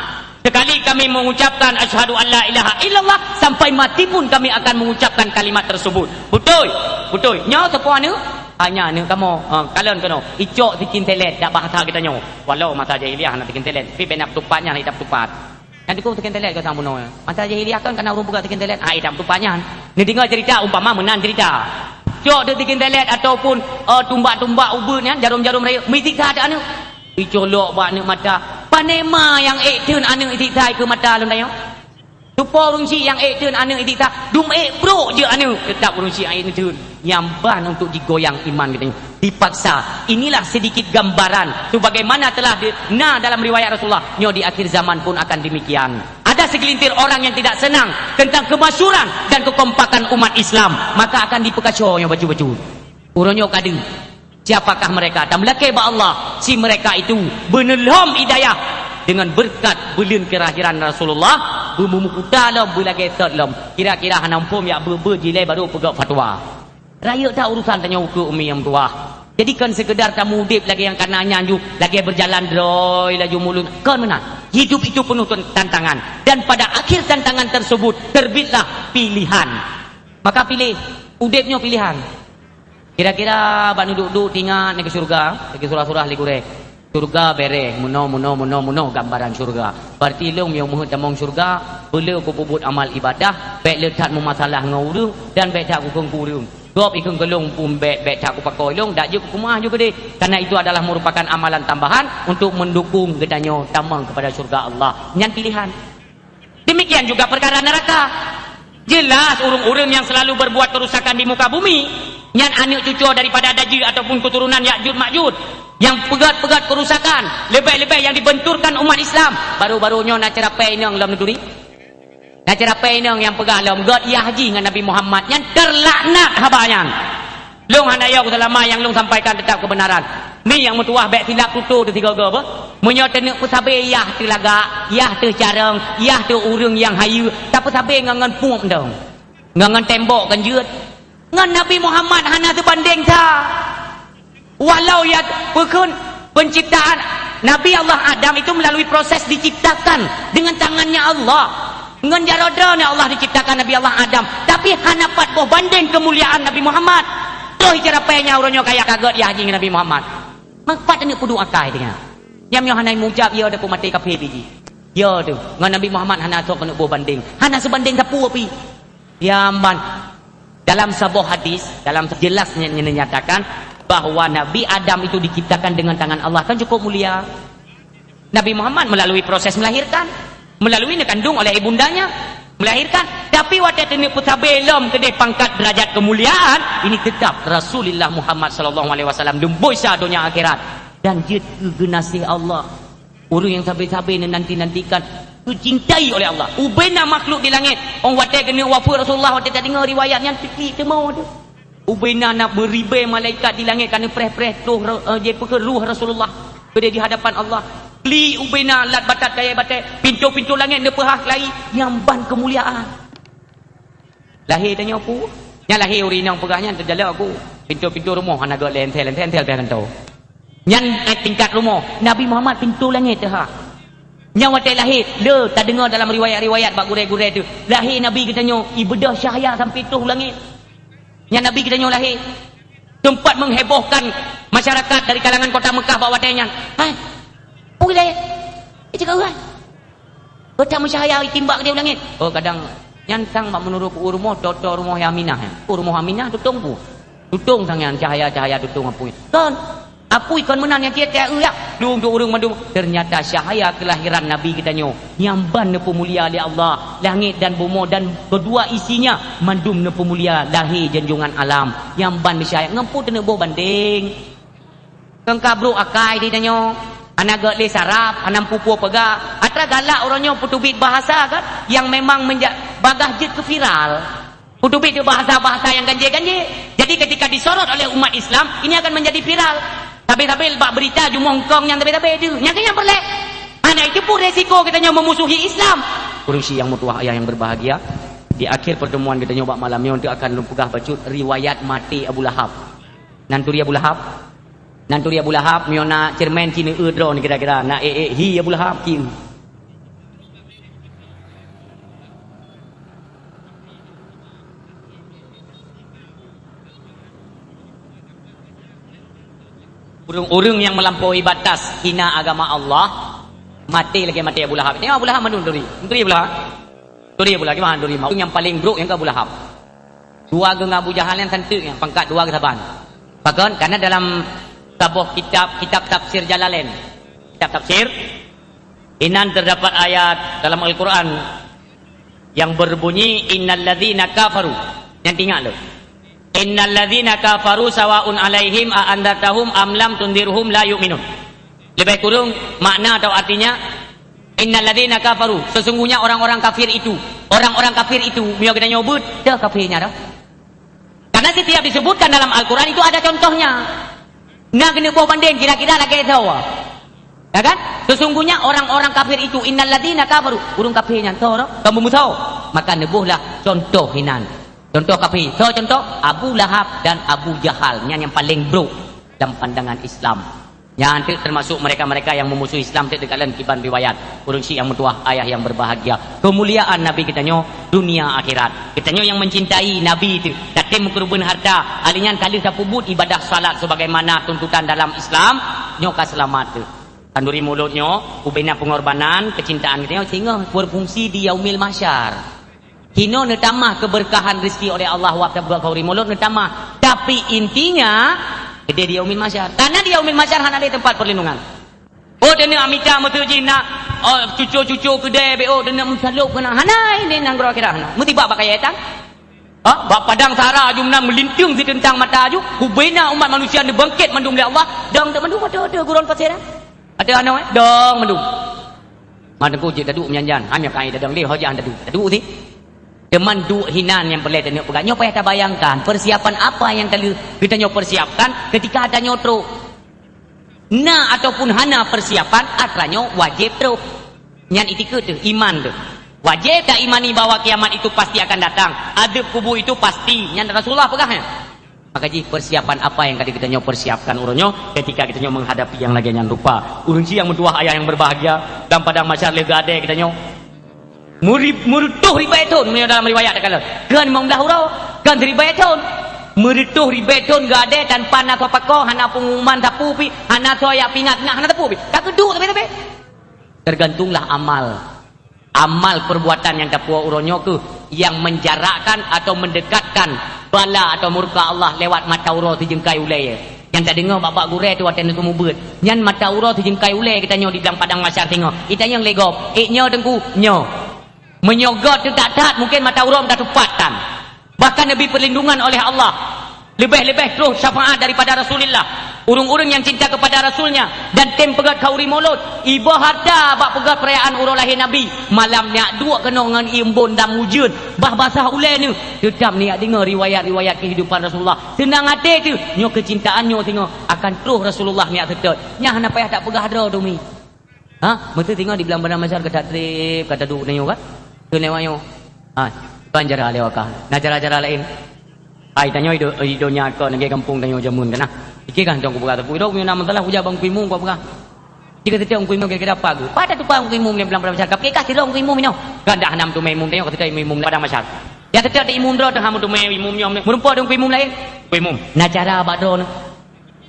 Sekali kami mengucapkan asyhadu an la ilaha illallah, sampai mati pun kami akan mengucapkan kalimat tersebut. Beutôi? Beutôi. Nyoe teupeue aneuk? Hanya aneuk kamoe, ha, kalon keunoe. Icok sikin telet dak bahasa geutanyoe. Walau masa jahiliyah hana sikin telet, tapi bèk na peutupat nyan, hana ita peutupat. Kan dikong teuken telet ka sang bunoe. Masa jahiliyah kan kana ureuëng peugah teuken telet, ai dam tupat nyan. Neudeungoe cerita umpama meunan cerita. Cok teuken telet ataupun, eh, tumbak-tumbak ubeut nyan, jarom-jarom rayeuk, meusiksa aneuk. Icolok bak aneuk mata. Pane ma nyang ék theun aneuk isiksa ikeue mata lôn tanyoe? Tupo ureuëng chik nyang ék theun aneuk isiksa, dum ék brok jeuet aneuk, teutap ureuëng chik nyang ék theun. Nyang ban untuk jigoyang iman geutanyoe. Dipaksa. Inilah sedikit gambaran sebagaimana telah di, na dalam riwayat Rasulullah. Nyoe di akhir zaman pun akan demikian. Ada segelintir orang yang tidak senang tentang kemasyuran dan kekompakan umat Islam, maka akan dipeukaco nyoe bacut-bacut. Uroe nyoe kadeuh. Siapakah mereka? Tameulakée bak Allah, si mereka itu beuneulhom hidayah dengan berkat beuleuen keurahiran Rasulullah, beumumukuta lom, beulagée sot lom. Kira-kira hana muphom yak beu-beu jilée baru peugah fatwa. Rayeuk that urusan tanyoe ukeue umi nyang meutuwah. Jadi kon sekedar tamu udeb lagée nyang kana nyan ju, lagée berjalan droe laju mulun. Kon meunan. Hidup itu penuh tan-, tantangan. Dan pada akhir tantangan tersebut, terbitlah pilihan. Maka pilih. Udeb nyoe pilihan. Kira-kira bak neuduek-duek tingat nyoe keu syeuruga, lagée surah-surah lé gurée. Syeuruga bereh, meunoe, meunoe, meunoe, meunoe gambaran syeuruga. Berarti lôn meunyoe meuheuet tamong syeuruga, peuleu kupeubuet amal ibadah, bék le that meumasalah ngon ureuëng, dan bék that kukheun keu ureuëng. Gob ikheun keu lôn pun bék, bék that kupakoe lôn, dak jeuet kukeumah ju keudeh. Karena itu adalah merupakan amalan tambahan untuk mendukung geutanyoe tamong kepada syeuruga Allah. Nyan pilihan. Demikian juga perkara neraka. Jelas ureuëng-ureuëng yang selalu berbuat kerusakan di muka bumi, nyan aneuk cucoe daripada Dajjal ataupun keturunan Ya'juj Ma'juj yang peugét-peugét kerusakan, leubeh-leubeh yang dibenturkan umat Islam. Baru-baru nyoe na ceurapée inong lom neuturi. Na ceurapée inong nyang peugah lom, gét yah jih ngon Nabi Muhammad, nyan terlaknat haba nyan. Lôn hana yo seulama nyang lôn sampaikan teutap keubeunaran. Mi nyang meutuwah bék silap tutoe teuh sigoe-goe beuh. Meunyoe teuneuk peusabe yah teuh lagak, yah teuh carông, yah teuh ureuëng nyang hayeue, tapeusabe ngon, ngon pueb dong. Ngon, ngon tembok kan jeuet. Ngon Nabi Muhammad hana teubandeng sa. Walau ya peukheun penciptaan Nabi Allah Adam itu melalui proses diciptakan dengan tangannya Allah. Ngon jaroe droeneuh Allah diciptakan Nabi Allah Adam, tapi hana pat boh bandeng keumuliaan Nabi Muhammad. Toh ceurapée nyan uroe nyoe kaya ka gét yah jih ngon Nabi Muhammad. Meupat aneuk peuduek akai teuh nyan. Nyam nyoe hana mujab, ya, dapeumaté kafé biji. Ya tu, ngon Nabi Muhammad hana sok keuneuk boh bandeng. Hana seubandeng sapeue pih. Ya, ban. Dalam saboh hadis, dalam jelas ny-, ny-, nyatakan bahwa Nabi Adam itu diciptakan dengan tangan Allah, kan cukup mulia. Nabi Muhammad melalui proses melahirkan, melalui neukandung oleh ibundanya, melahirkan. Tapi watée teuneuk peusabe lom keudeh pangkat derajat keumuliaan, ini tetap Rasulullah Muhammad sallallahu alaihi wasallam leumboi sa donya akhirat dan jeuet keu geunaséh Allah. Ureuëng nyang sabe-sabe neunanti-nantikan, geucintai oleh Allah. Ubena makhluk di langét, ong watée keuneuk wafeuet Rasulullah, watée tadeungoe riwayat nyan, tiklik teuma tu. Ubena na beuribée malaikat di langét ka neupreh-preh troh, eh, jipeukeue roh Rasulullah keudeh di hadapan Allah. Klik ubena lat batat kayée batée, pintoe-pintoe langét neupeuhah keulayi nyang ban keumuliaan. Lahé tanyoe peue? Nyang lahé ureuëng inong peugah nyan teujalok aku. Pintoe-pintoe rumoh hana gét lé entel-entel pih gantoe. Nyan, eh, tingkat rumoh. Nabi Muhammad pintoe langét teuhah. Nyang watée lahé, le tadeungoe dalam riwayat-riwayat bak gurée-gurée teuh. Lahé Nabi geutanyoe ibeudôh cahya sampai troh langét. Nyan Nabi geutanyoe lahé. Teumpat menghebohkan masyarakat dari kalangan kota Mekah bak watée nyan. Hai, peue lé? Icakap hai. Geutanyoe meucahya itimbak di langét. Oh, kadang nyan sang bak meunurot u rumoh, toto rumoh Aminah, ya. U rumoh Aminah tutong bu. Tutong sang nyan cahya-cahya tutong apui. Kon. Apui kon meunan nyang tiep-tiep, ya. Dum tu ureuëng mandum. Ternyata cahya kelahiran Nabi geutanyoe nyang ban neupeumulia lé Allah. Langét dan bumoe dan kedua isinya mandum neupeumulia lahé junjungan alam. Nyang ban meucahya ngon peue teuneuk boh bandeng. Keu ka brok akai di tanyoe, hana gét lé saraf, hana meupupo peugah. Atra galak uroe nyoe peuteubiet bahasa kan, nyang memang menja-, bagah jeuet keu viral. Peuteubiet bahasa-bahasa nyang ganjé-ganjé. Jadi ketika disorot oleh umat Islam, ini akan menjadi viral. Sabe-sabe bak berita jumoh Hong Kong nyang sabe-sabe tu. Nyang keu nyang peureulée. Hana itu pun resiko geutanyoe memusuhi Islam. Ureuëng syiah nyang meutuwah, ayah nyang berbahagia, di akhir pertemuan geutanyoe bak malam nyoe, untuk akan lôn peugah bacut riwayat maté Abu Lahab. Nan turi Abu Lahab? Nan turi Abu Lahab, meunyoe na ceureumen ci neueu droe ni kira-kira, na ék-ék hi Abu Lahab ci. Ureuëng-ureuëng nyang meulampaui batas hina agama Allah, Maté lagèe maté Abu Lahab. Tengok Abu Lahab mandum turi. Turi Abu Lahab. Turi Abu Lahab. Gimana turi? Yang paling buruk nyang keu Abu Lahab. Dua geuh ngon Abu Jahal nyan santeuk nyan, pangkat dua geuh saban. Pakon? Karena dalam saboh kitab, kitab tafsir Jalalain. Kitab tafsir, inan terdapat ayat dalam Al-Quran yang berbunyi, "Innalladzina kafaru." Nyan ingat lé. "Innalladzina kafaru sawaun alaihim a anzartahum am lam tunzirhum la yu'minun." Lebih kurang makna atau artinya, "Innalladzina kafaru", sesungguhnya orang-orang kafir itu. Orang-orang kafir itu, meunyoe geutanyoe beuet, dah kafir nyan dah. Karena setiap disebutkan dalam Al-Quran itu ada contohnya. Nah, kena boh banding kira-kira lagèe soe. Ya kan? Sesungguhnya orang-orang kafir itu, "Innalladzina kafaru", ureueng kafir nyan soe, kan beumusoh. Maka neubohlah contoh inan. Contoh kafir. Soe contoh? Abu Lahab dan Abu Jahal. Nyan yang paling buruk dalam pandangan Islam. Nyan teuk termasuk mereka-mereka yang memusuhi Islam teuk dikalian kiban riwayat. Ureueng syiek nyang meutuwah, ayah yang berbahagia. Kemuliaan Nabi geutanyoe dunia akhirat. Geutanyoe nyang mencintai Nabi teuk, tatem meukeureubeuen harta, alèh nyan ka lheueh tapeubuet ibadah salat sebagaimana tuntutan dalam Islam, nyoe ka seulamat teuk. Khanduri mulod nyoe, ubena pengorbanan, kecintaan geutanyoe singoh berfungsi di Yaumil Mahsyar. Hinoe neutamah keberkahan rezeki oleh Allah, wab tabuka khanduri mulod neutamah. Tapi intinya, keudeh di Yaumil Mahsyar. Karena di Yaumil Mahsyar hana lé tempat perlindungan. Oh, deuneuek mita meuseujid na, oh, cuco-cuco keudeh be, oh, deuneuek meusalôb keunan. Hana, ini nanggroe akhirat hana. Meutibak bak kayèe tan. Ha? Bak padang Sahara aju meunan meulinteung siteutang mata aju, kubena umat manusia neubangkét mandum lé Allah, dong teuk mandum, ada, ada gurôn pasé dah. Ada aneuk, eh? Dong mandum. Mak Teungku jeuet taduek meujan-jan. Hana kain dadong lé, ho jan taduek. Taduek sih. Teuma duek hinan nyang peureulèe tanyoe peugah. Nyoe payah tabayangkan, persiapan apa yang ka lheueh geutanyoe persiapkan ketika tanyoe trok. Na ataupun hana persiapan, atra nyoe wajéb trok. Nyan itikeuet teuh, iman teuh. Wajéb taimani bahwa kiamat itu pasti akan datang. Adeueb kubu itu pasti. Nyan Rasulullah peugah nyan. Maka jih persiapan apa nyang ka geutanyoe persiapkan uroe nyoe ketika geutanyoe menghadapi nyang lagèe nyan rupa. Ureueng syiek nyang meutuwah, ayah yang berbahagia, dalam padang mahsyar lé geuadèe geutanyoe. Muri-, meureutôh ribèe thôn, meunyoe dalam riwayat takalon. Kon limong blah uroe, kon siribèe thôn. Meureutôh ribèe thôn geuadèe tanpa na soe pakoe, hana pengumuman sapeue pih, hana soe jak peuingat-ingat, hana sapeue pih. Ka geuduek sabe-sabe. Tergantunglah amal. Amal perbuatan nyang tapuwoe uroe nyoe keuh nyang menjarakkan atau mendekatkan bala atau murka Allah lewat mata uroe sijeungkai ulèe. Nyang tadeungoe bak-bak gurèe teuh watèe neuteumeubeuet. Nyan mata uroe sijeungkai ulèe geutanyoe di dalam padang mahsyar singoh. Itanyong lé gob, "Ék nyoe Teungku?" "Nyoe." Meunyoe göt teuh that-that, mungken mata uroe meutateupat tan. Bahkan neubri perlindungan oleh Allah. Leubeh-leubeh troh syafaat daripada Rasulullah. Ureueng-ureueng nyang cinta keupada Rasulnya dan tem peugöt khanduri mulod, iboh harta bak peugöt peurayaan uroe lahé Nabi, malam neujak duek keunoe ngon ié embôn dan ujeuen, bah basah ulèe neuh, teutab neujak deungö riwayat-riwayat keuhidupan Rasulullah. Seunang até teuh, nyoe keucintaan nyoe singoh akan troh Rasulullah neujak seutôt. Nyan hana payah tapeugah droe dumi. Ha? Meuteumé singoh di blang padang mahsyar ka tatrép, ka taduek tanyoe kan? Keu lewat nyoe. Ha, ban cara lewat ka. Na cara-cara laén. Hai, tanyoe di, di donya keu lagèe gampông tanyoe jameun kan, nah. Pike kan tong kupeugah teupeu. Idong meunyoe na masalah uja bang kuimum kupeugah. Jika setiap kuimum kira-kira apa geuh? Pada tupa kuimum di blang padang mahsyar. Tapi kah sidong kuimum inoe. Kan dak hana meuteumé imum tanyoe, ka setiap imum padang mahsyar. Ya setiap imum droe teuh hana meuteumé imum nyoe. Meureumpok deungon kuimum laén. Kuimum. Na cara bak droe nyoe.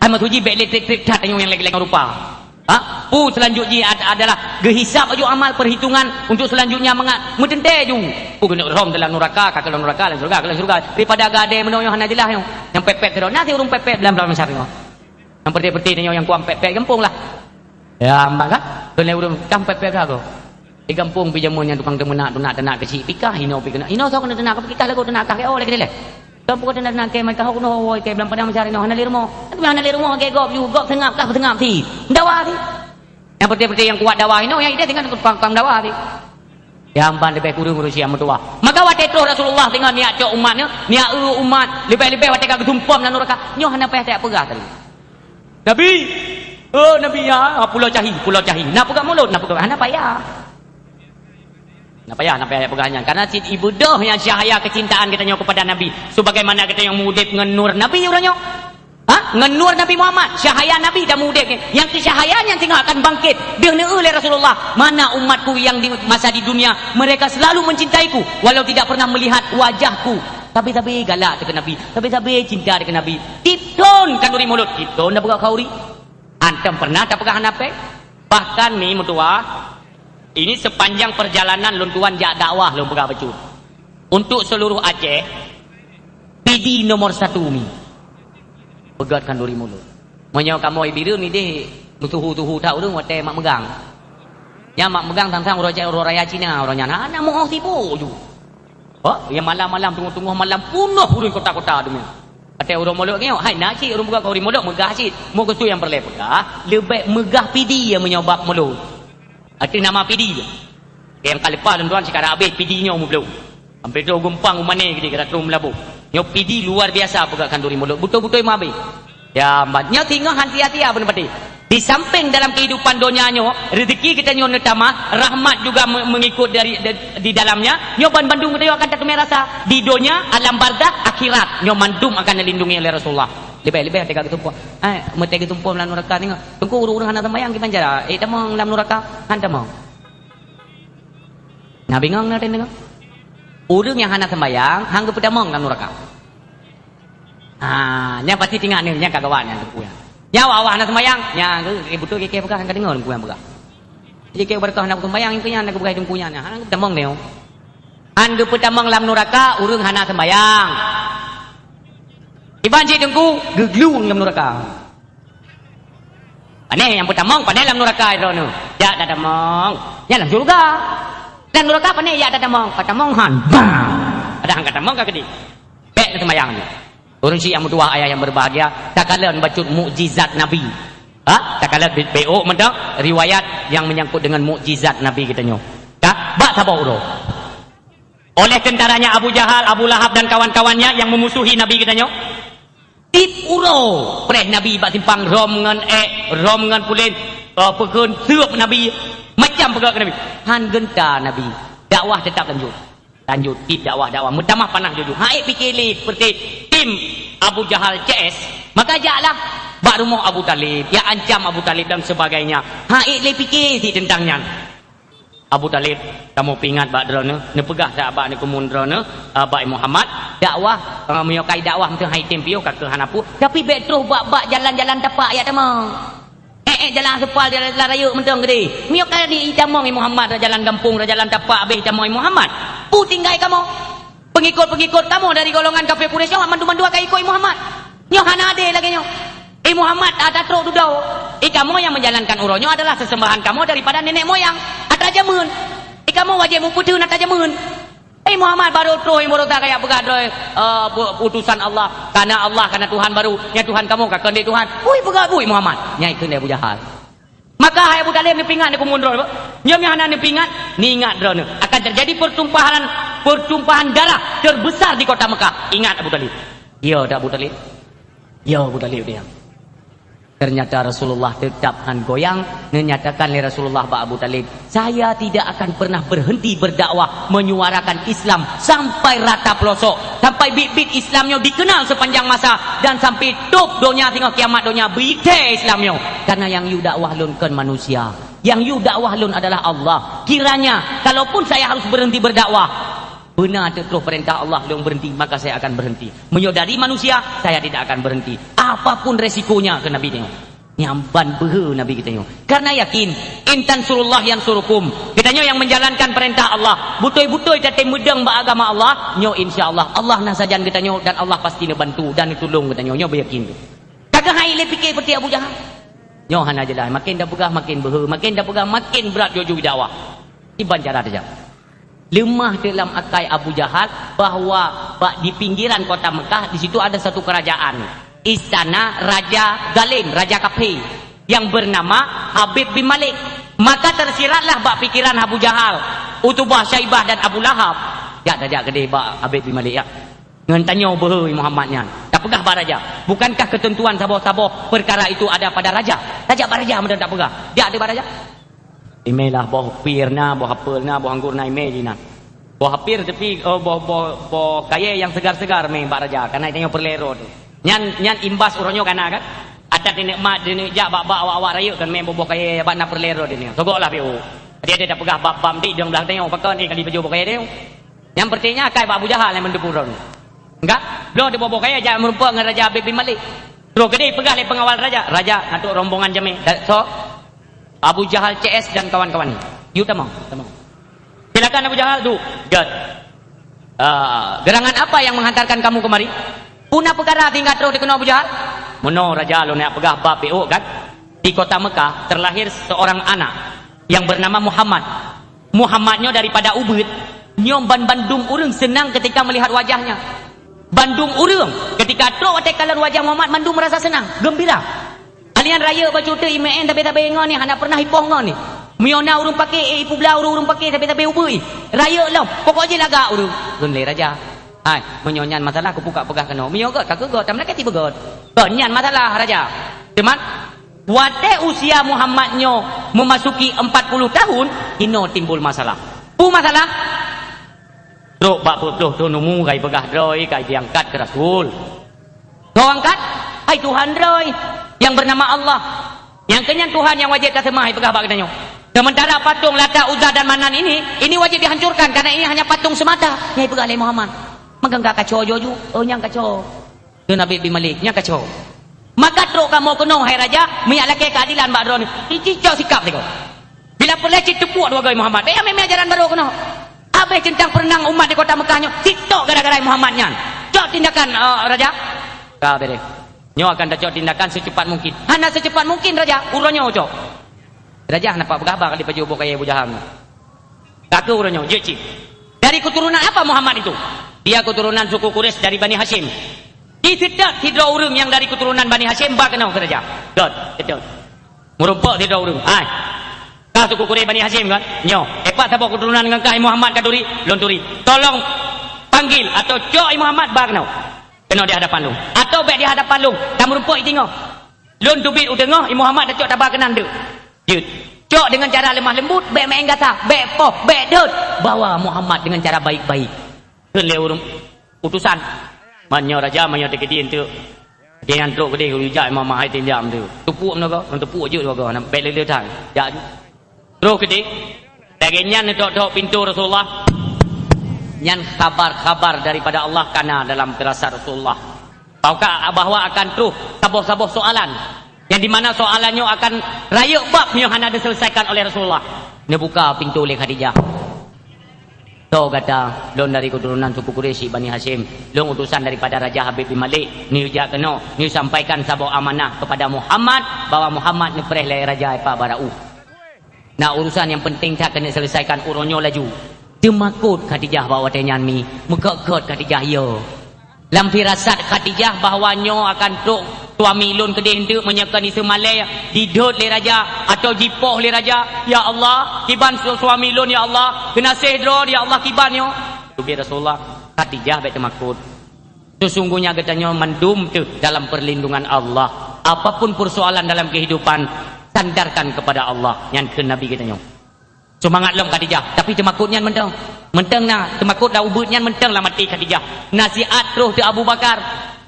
Ai maksud jih bèk lé trép-trép that tanyoe nyang lagèe-lagèe rupa. Ha? Peue selanjut jih ad-, adalah geuhisab aju amal perhitungan untuk selanjutnya mangat meuteuntèe ju. Peue keuneuk rhom dalam nuraka, ka keu nuraka, lam syeuruga, ka lam syeuruga. Daripada geuadèe meunoe nyoe hana jeulaih nyoe. Nyang pèt-pèt sidroe, na si ureueng pèt-pèt blang-blang masa nyoe. Nyang peureté-peureté tanyoe nyang kuat pèt-pèt gampông lah. Ya, mak kan? Keuneuk ureueng tam pèt-pèt gagoe. Di gampông pih jameun nyan tukang teumeunak, teunak, teunak keuchik pih kah, inoe pih keuneuk. Inoe soe keuneuk teunak, pih kah lagoe teunak kah, oh, lagèe dilèe. Kon peugot teunak-teunak kèe, meukaho keunoe, woi, kèe blang padang mahsyar inoe hana lé rumoh. Tapi hana lé rumoh, lagèe gob ju, gob seungab kah, seungab si. Dawa si. Nyang peureté-peureté nyang kuat dawa inoe, nyang idéh tinggai tukang-tukang dawa si. Nyang ban leubeh kureueng ureueng syiah meutuwah. Maka watèe troh Rasulullah singoh neujak cok umat nyoe, neujak eu umat, leubeh-leubeh watèe ka geusumpom lam nuraka, nyoe hana payah tajak peugah tadi. Nabi, oh Nabi, ya, pulo cahi, pulo cahi. Na peugah mulod, na peugah, hana payah. Na payah, na payah peugah nyan. Karena cit ibeudôh nyan cahaya kecintaan geutanyoe kepada Nabi. Sebagaimana geutanyoe meuudép ngon nur Nabi uroe nyoe. Ha? Ngon nur Nabi Muhammad, cahaya Nabi dan meuudép nyan. Nyang keu cahaya nyan singoh akan bangkit. Deuh neueu lé Rasulullah, "Mana umatku yang di masa di dunia, mereka selalu mencintaiku, walau tidak pernah melihat wajahku." Sabe-sabe galak teuh keu Nabi, sabe-sabe cinta teuh keu Nabi. Tiep thôn khanduri mulod, tiep thôn na peugah khanduri. Antom pernah tapeugah hana pèng? Bahkan mi meutuwah, Ini sepanjang perjalanan lôn tuan jak dakwah lôn peugah bacut. Untuk seluruh Aceh, Pidie nomor satu mi. Peugöt khanduri mulod. Meunyoe kamoe Bireuen idéh meutuhu-tuhu that ureuëng watée mak meugang. Nyan mak meugang sang-sang uroe, uroe raya Cina uroe nyan. Hana meuoh tibo ju. Ho, nyang malam-malam teungoh-teungoh malam peunoh ureuëng kota-kota deumién. Watée uroe mulod nyoe, hai na cit ureuëng buka khanduri mulod meugah cit. Meukeusui nyang peureulée peugah, leubeh meugah Pidie meunyoe bak mulod. Ateueh nama Pidie. Nyang ka leupah lôn tuan sikara abéh Pidie nyoe meubloe. Sampai troh geumpang u Mané geude, ka troh Meulaboh. Nyoe Pidie luar biasa peugah khanduri mulod. Beutôi-beutôi meuabéh. Ya, mbat. Nyoe singoh han sia-sia beuneupatéh. Di samping dalam kehidupan donya nyoe, rezeki kita nyoe neutamah, rahmat juga me-, mengikut dari, de-, di dalamnya. Nyoe ban bandum kita nyoe akan tateumé rasa. Di donya, alam barzakh, akhirat. Nyoe mandum akan dilindungi oleh Rasulullah. Leubeh-leubeh teuka geutumpok. Eh, meutée geutumpok lam nuraka tengok. Teungku ureuëng-ureuëng hana sembahyang kiban cara. Eh, tamong lam nuraka. Han tamong. Na bingong na teudeungoe. Ureuëng nyang hana sembahyang, han geupeutamong lam nuraka. Ha, nyan pasti tingat ni, nyan ka gawat nyan teungku nyan. Nyan awak-awak hana sembahyang, nyan ke, eh, beutôi keu-keu peugah, han ka deungoe teungku nyan peugah. Jadi keu beureukat hana sembahyang, teungku nyan, hana geupeutamong ni. Han geupeutamong lam nuraka, ureuëng hana sembahyang. Iban cit teungku, geuglueng lam nuraka. Pane nyang peutamong, pane lam nuraka droeneuh. Jak tatamong. Nyan lam syeuruga. Lam nuraka pane jak tatamong. Katamong han. Bang! Padahai han katamong ka keudeh. Bék na sembahyang nyoe. Ureuëng syiek nyang meutuwah, ayah nyang berbahagia, takalon bacut mukjizat Nabi. Ha? Takalon bi-, bék mantong riwayat nyang menyangkut dengan mukjizat Nabi geutanyoe. Ka? Bak saboh uroe. Oleh tentaranya Abu Jahal, Abu Lahab dan kawan-kawannya yang memusuhi Nabi geutanyoe. Tiep uroe preh Nabi bak simpang, rhom ngon ék, rhom ngon pulen, eh, peukheun seuep Nabi, macam peugah keu Nabi. Han geunta Nabi. Dakwah tetap lanjut. Lanjut, tiep dakwah, dakwah. Meutamah panah juju. Hai pike lé seperti tim Abu Jahal C S, maka jaklah bak rumoh Abu Talib, ya ancam Abu Talib dan sebagainya. Hai lé pike si tentang nyan. Abu Talib, kamoe peuingat bak droeneuh, neupeugah that bak neukeumuen droeneuh, eh, bak Muhammad, dakwah, eh, meunyoe kai dakwah meuteun hai tem piôh ka keuh hana peue, tapi bék troh bak, bak jalan-jalan tapak jak tamong. Eh, eh, jalan aspal, jalan, jalan rayeuk mantong keudeh. Meunyoe ka jitamong i Muhammad, jalan gampông, jalan tapak, abéh jitamong i Muhammad. Peue tinggai kamoe? Pengikut-pengikut kamoe dari golongan kafé Quraisy nyoe mandum-mandum akan ikut i Muhammad. Nyoe hana adé lagée nyoe. I Muhammad ata trok dudoe. I kamoe nyang menjalankan uroe nyoe adalah sesembahan kamoe daripada nenek moyang. Ata jameun. I kamoe wajéb mupeutheun ata jameun. Eh, Muhammad baru troh, baru tak kayak peugah droe, eh, pu-, putusan Allah. Karena Allah, karena Tuhan baru. Nyang Tuhan kamoe ka keuneuk Tuhan. Ui, peugah bui Muhammad. Nyai keuneuk Abu Jahal. Maka hai Abu Talib neupeuingat neukeumuen droe. Nyoe meuhana neupeuingat, neuingat droeneuh. Akan terjadi pertumpahan, pertumpahan darah terbesar di kota Mekah. Ingat Abu Talib. Ya, dak Abu Talib? Ya, Abu Talib dia. Ternyata Rasulullah tetap han goyang, menyatakan lé Rasulullah bak Abu Talib, "Saya tidak akan pernah berhenti berdakwah, menyuarakan Islam sampai rata pelosok, sampai biet-biet Islam nyoe dikenal sepanjang masa, dan sampai top donya singoh kiamat donya beuitée Islam nyoe. Karena nyang yue dakwah lôn kon manusia, nyang yue dakwah lôn adalah Allah. Kiranya, kalaupun saya harus berhenti berdakwah, beuna teuk troh peurintah Allah lôn berhenti, maka saya akan berhenti. Meunyoe dari manusia, saya tidak akan berhenti. Apapun resikonya," keu Nabi nyoe. Nyan ban beuhe Nabi geutanyoe. Karena yakin, "In tansurullah yansurukum." Geutanyoe nyang menjalankan peurintah Allah, beutôi-beutôi tatem meudong bak agama Allah, nyoe insya Allah, Allah na sajan geutanyoe dan Allah pasti neubantu dan neutulông geutanyoe. Nyoe beuyakin. Ka keuh hai lé pike peuti Abu Jahal. Nyoe hana jeulaih, makin tapeugah makin beuhe, makin tapeugah makin brat juju dakwah. Iban cara tajak. Leumah teuk lam akai Abu Jahal bahwa bak di pinggiran kota Mekah, di situ ada satu kerajaan, istana Raja zalim, raja kafé, yang bernama Habib bin Malik. Maka tersiratlah bak pikiran Abu Jahal, Utubah, Syaibah dan Abu Lahab. Jak tajak keudeh bak Habib bin Malik, ya. Ngon tanyoe beuhe Muhammad nyan. Tapeugah bak raja, "Bukankah ketentuan saboh-saboh perkara itu ada pada raja?" Tajak bak raja meudan tapeugah. Jak teuh bak raja. Imé lah boh pir na, boh apel na, boh anggor na, imé jih na. Boh apel tapi, oh, boh, boh, boh kayée nyang seugar-seugar mé bak raja, kana tanyoe peureulée rot. Nyan, nyan imbas uroe nyoe kana kan? Ata tineuk mat, tineuk jak bak-bak awak-awak rayeuk kan mé boh-boh kayée bak na peureulée rot nyoe. Sogok lah piôh. Jadi ada tapeugah bab-bab di dong blah tanyoe, pakon eh kali pajoh boh kayée tanyoe. Nyang peureuté nyan akai bak Abu Jahal nyang meuteupeu droe. Enggak, bloe di boh-boh kayée jak meurumpok ngon Raja Habib bin Malik. Troh keudeh peugah lé peungawal raja, "Raja, na trok rombongan jamé." Da-, so, Abu Jahal C S dan kawan-kawan. Yuk tamong, tamong. Silakan Abu Jahal, duek. Jeuet. Ah, gerangan apa yang menghantarkan kamu kemari? Peue na peukara sehingga troh dikeunoe Abu Jahal? Meunoe raja, lôn neujak peugah bab piôh kan. Di kota Mekah terlahir seorang anak yang bernama Muhammad. Muhammad nyoe daripada ubit, nyoe ban bandum ureuëng seunang ketika melihat wajahnya. Bandum ureuëng ketika troh watée kalon wajah Muhammad, bandum merasa senang, gembira. Alian rayeuk bacut teuh imeu'en sabe-sabe ngon ni, hana pernah ipoh ngon ni. Meunyoe na ureuëng paké, eh, ipeubla ureuëng-ureuëng paké sabe-sabe ubui. Rayeuk lom, pokok jih lagak ureuëng. Gon lé raja. Hai, meunyoe nyan masalah, kupeugah-peugah keunoe. Meunyoe gét, ka keu gét, tameuleukée tieb gét. Gét nyan masalah, raja. Cuman, watée usia Muhammad nyoe memasuki empat puluh tahun, inoe timbul masalah. Peue masalah? Trok bak peuet ploh thon umu, kai peugah droe, kai diangkat keu rasul. Kau angkat, hai Tuhan droe, yang bernama Allah. Nyang keunyan Tuhan nyang wajéb taseumah, hai peugah bak geutanyoe. Sementara patung Lata, Uzza dan Manan ini, ini wajib dihancurkan karena ini hanya patung semata. Nyang peugah lé Muhammad. Meugang ka kaco joju, oh nyang kaco. Kheun Habib bin Malik, nyang kaco. Maka trok kamoe keunoe, hai raja, meujak lakée keuadilan bak droeneuh. Cicok sikap sigoe. Bila peureulée cit teupuek dua goe Muhammad. Bèk mé-mé ajaran barô keunoe. Habéh teuntang peureunang umat di kota Mekah nyoe, sitok gara-gara Muhammad nyan. Cok tindakan, eh, raja. Ka beureh. Nyoe akan tacok tindakan secepat mungkin. Hana secepat mungkin, raja. Uroe nyoe cok. Raja hana pat peugah haba ka jipajoh boh kayèe Abu Jahal nyoe. Ka keuh uroe nyoe, jeuet cit. Dari keturunan apa Muhammad itu? Dia keturunan suku Quraisy dari Bani Hasyim. Di seutôt sidroe ureuëng nyang dari keturunan Bani Hasyim ba keunoe keu raja. Dot, seutôt. Meurumpok sidroe ureuëng. Hai. Kah suku Quraisy Bani Hasyim kan? Nyoe. Epat saboh keturunan ngon kah Muhammad ka turi, lôn turi. Tolong panggil atau cok Muhammad ba keunoe. Keunoe di hadapan lôn. Atau bèk di hadapan lôn, tameurumpok i teungoh. Lôn teubiet u teungoh, Muhammad tacok taba keunan deuek. Jeuet. Cok dengan cara lemah lembut, bèk meu'en gasa, bèk poh, bèk dot. Bawa Muhammad dengan cara baik-baik. Kheun lé ureuëng utosan. Man nyoe raja, man nyoe teukeudi eunteuk. Watèe nyan trok keudeh, geujak Imam Mahai tinjam tu. Teupuek meunoe goe, teupuek jeuet dua goe, bèk le-le that. Jak ju. Trok keudeh. Lagèe nyan neutok-tok pintoe Rasulullah. Nyan khabar-khabar daripada Allah kana dalam firasat Rasulullah. Bahwa, bahwa akan troh saboh-saboh soalan. Yang di mana soalan nyoe akan rayeuk bab nyoe hana diseuleusaikan oleh Rasulullah. Neubuka pintoe lé Khadijah. Toh gata, lôn dari keturunan suku Quraisy Bani Hasyim. Lôn utosan daripada Raja Habib bin Malik. Neujak keunoe, neusampaikan saboh amanah kepada Muhammad, bahwa Muhammad neupreh lé raja Epa Bara'u. Na urusan nyang peunteng that keuneuk seuleusaikan uroe nyoe laju. Teumakot Khadijah bak watèe nyan mi, meukot-kot Khadijah yo. Lam firasat Khadijah bahwa nyoe akan trok suami lôn keudeh eunteuk meunyoe kon iseumé lé, didot lé raja atau jipoh lé raja. Ya Allah, kiban su-, suami lôn ya Allah, geunaséh droe ya Allah kiban nyoe. Teubiet Rasulullah, Khadijah bèk teumakot. Sesungguhnya geutanyoe mandum teuh dalam perlindungan Allah. Apapun persoalan dalam kehidupan, sandarkan kepada Allah. Nyan kheun Nabi geutanyoe. Seumangat lom Khadijah, tapi teumakot nyan mantong. Mantong na, teumakot dan ubit nyan mantong lam até Khadijah. Nasihat troh teuh Abu Bakar.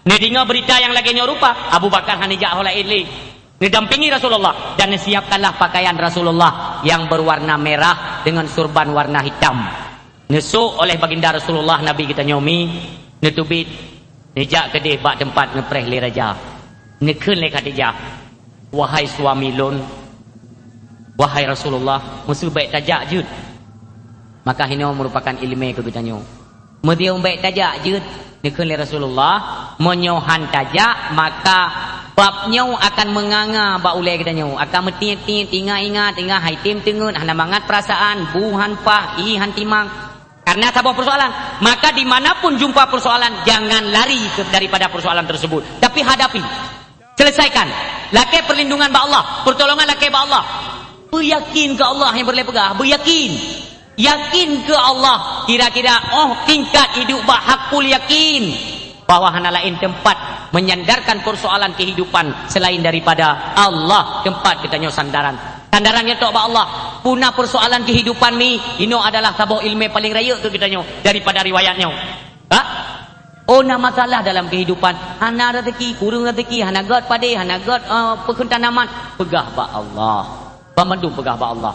Neudeungoe beurita nyang lagèe nyoe rupa, Abu Bakar hana jak ho laén lé. Neudampingi Rasulullah dan neusiapkanlah pakaian Rasulullah yang berwarna merah dengan surban warna hitam. Neusok oleh Baginda Rasulullah Nabi geutanyoe mi, neuteubiet, neujak keudeh bak teumpat neupreh lé raja. Neukheun lé Khadijah, "Wahai suami lôn, wahai Rasulullah, meuseu bèk tajak jeuet." Maka hinoe meurupakan iéleumé keu geutanyoe. Meuseu bèk tajak jeuet, neukheun lé Rasulullah, meunyoe han tajak, maka bab nyoe akan meunganga bak ulèe geutanyoe, akan meutiet-tiet, ingat-ingat, ingat hai tem teungeut, hana mangat peurasaan, bu han paih, ié han timang. Karena saboh persoalan, maka di mana pun jumpa persoalan, jangan lari ke, daripada persoalan tersebut, tapi hadapi. Selesaikan. Lakèe perlindungan bak Allah, pertolongan lakèe bak Allah. Beuyakin keu Allah nyang peureulèe peugah, beuyakin. Yakin keu Allah, kira-kira oh tingkat idup bak hakul yakin bahwa hana laén teumpat menyandarkan persoalan kehidupan selain daripada Allah, teumpat geutanyoe sandaran. Sandaran nyoe tok bak Allah. Peue na persoalan kehidupan mi, inoe adalah saboh iéleumé paleng rayeuk keu geutanyoe daripada riwayat nyoe. Ha? Oh, na masalah dalam kehidupan. Hana rezeki, kureueng rezeki, hana göt padé, hana göt, eh, peukheun tanaman. Peugah bak Allah. Banmandum peugah bak Allah.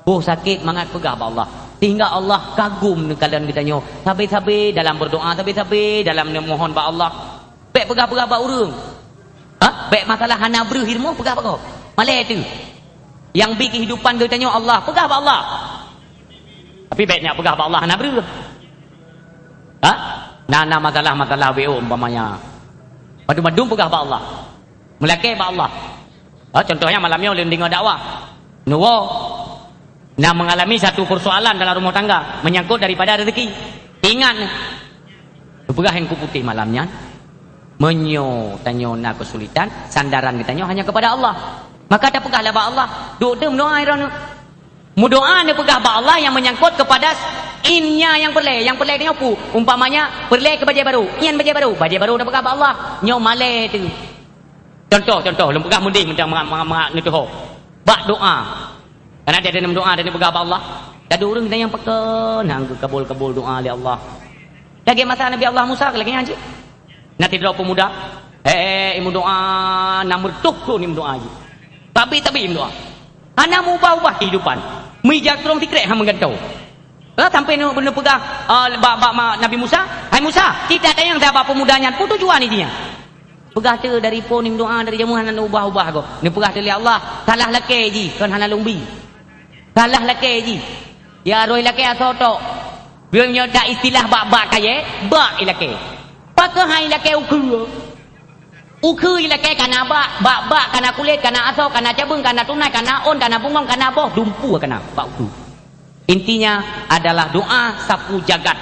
Boh sakét mangat peugah bak Allah. Sehingga Allah kagum neukalon geutanyoe. Sabe-sabe dalam berdoa, sabe-sabe dalam neumohon bak Allah. Bèk peugah-peugah bak ureueng. Ha? Bèk masalah hana breuh ilmu peugah bak gob. Malèe teuh. Nyang bi kehidupan geutanyoe Allah, peugah bak Allah. Tapi bèk nyak peugah bak Allah hana breuh. Ha? Na, na masalah-masalah W O umpamanya. Bandum-bandum peugah bak Allah. Meulakèe bak Allah. Ha, contohnya malam nyoe lôn deungoe dakwah. Neuwoe na mengalami satu persoalan dalam rumah tangga menyangkut daripada rezeki. Ingat, neupeugah Teungku Putéh malam nyan, meunyoe tanyoe na keusulitan, sandaran geutanyoe hanya kepada Allah. Maka tapeugahlah bak Allah, duek teuh meudoa droeneuh. Meudoa neupeugah bak Allah nyang menyangkut kepada innya nyang peureulèe, nyang peureulèe tanyoe peue? Umpamanya peureulèe keu bajèe barô, nyan bajèe barô, bajèe barô tapeugah bak Allah, nyoe malèe teuh. Contoh, contoh, lôn peugah meudeh mantong mangat, mangat, mangat neutuho. Bak doa. Karena dia ada meudoa dan neupeugah bak Allah. Ada ureueng nyang pakon hana geukabul-kabul doa lé Allah. Lagèe masa Nabi Allah Musa lagèe nyan cit. Na sidroe peumuda, eh, eh, meudoa, na meureutoh keu meudoa jih. Tapi, tapi meudoa. Hana meubah-ubah kehidupan. Meuija keu rhueng sikrek hana meugantoe. Eh, sampai neu-, neupeugah, eh, bak, bak ma-, Nabi Musa, "Hai Musa, cit tatanyong bak peumuda nyan, peue tujuan jih nyan?" Peugah teuh dari phon meudoa dari jameun hana ubah-ubah gob. Neupeugah teuh lé Allah, salah lakèe jih, kon hana lôn bi. Salah lakèe jih. Ya roh ilakèe asoe tok. Meunyoe ta istilah bak-bak kayèe, bak ilakèe. Pakon hai ilakèe ukheue? Ukheue ilakèe kana bak, bak-bak kana kulét, kana asoe, kana cabeueng, kana tunai, kana ôn, kana bungong, kana boh, dumpeue kana bak ukheue. Intinya adalah doa sapu jagat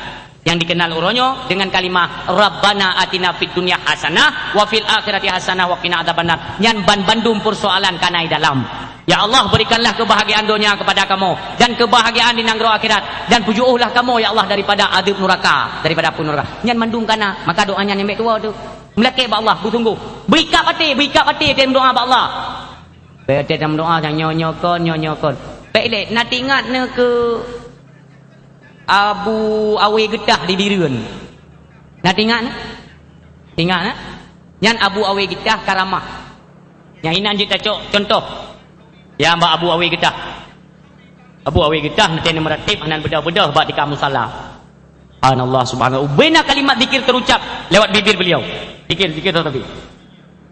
yang dikenal uroe nyoe dengan kalimah, "Rabbana atina fid dunya hasanah wa fil akhirati hasanah wa qina adzabannar." Nyan ban bandum persoalan kana i dalam. Ya Allah, berikanlah kebahagiaan dunia kepada kamoe dan kebahagiaan di nanggroe akhirat, dan peujiôhlah kamoe, ya Allah, daripada adeueb nuraka, daripada apui nuraka. Nyan mandum kana, maka doa nyan nyang bèk tuwoe teuh. Meulakèe bak Allah, beusunggoh. Beuikab até, beuikab até teuh meudoa bak Allah. Bèk teuh meudoa, nyoe, nyoe kon, nyoe, nyoe kon. Bèk ilèe, na teuingat neuh keu Abu Awe Geutah di Bireuen. Na teuingat neuh? Teuingat neuh? Nyan Abu Awe Geutah karamah. Nyang inan jeuet tacok contoh. Ya, bak Abu Awe Geutah. Abu Awe Geutah neutém meurateb hana beudôh-beudôh bak tika musala. Subhanallah, subhanallah. Ubena kalimat zikir terucap lewat bibir beliau. Zikir, zikir tetapi.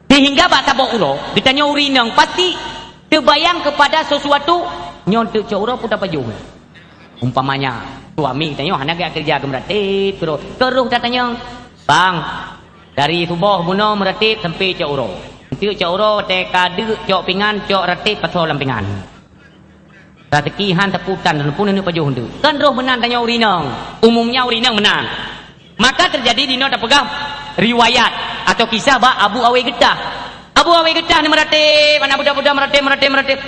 Sehingga bak saboh uroe, geutanyoe ureueng inong pasti teubayang kepada sesuatu, nyoe teuk cok uroe peue tapajoh. Umpamanya, suami geutanyoe hana geujak keureuja geumeuratéb, keurôh, keurôh tatanyong, "Bang, dari suboh bunoe meuratéb sampai cok uroe. Enteuk cok uroe watèe ka deuk cok pingan, cok ratéb pasoe lam pingan." Raseuki han sapeue tan, pun neuk pajoh enteuk. Kan roh meunan tanyoe ureueng inong. Umumnya ureueng inong meunan. Maka teujadi dinoe tapeugah riwayat atau kisah bak Abu Awe Geutah. Abu Awe Geutah ni meuratéb, aneuk buda-buda meuratéb, meuratéb, meuratéb.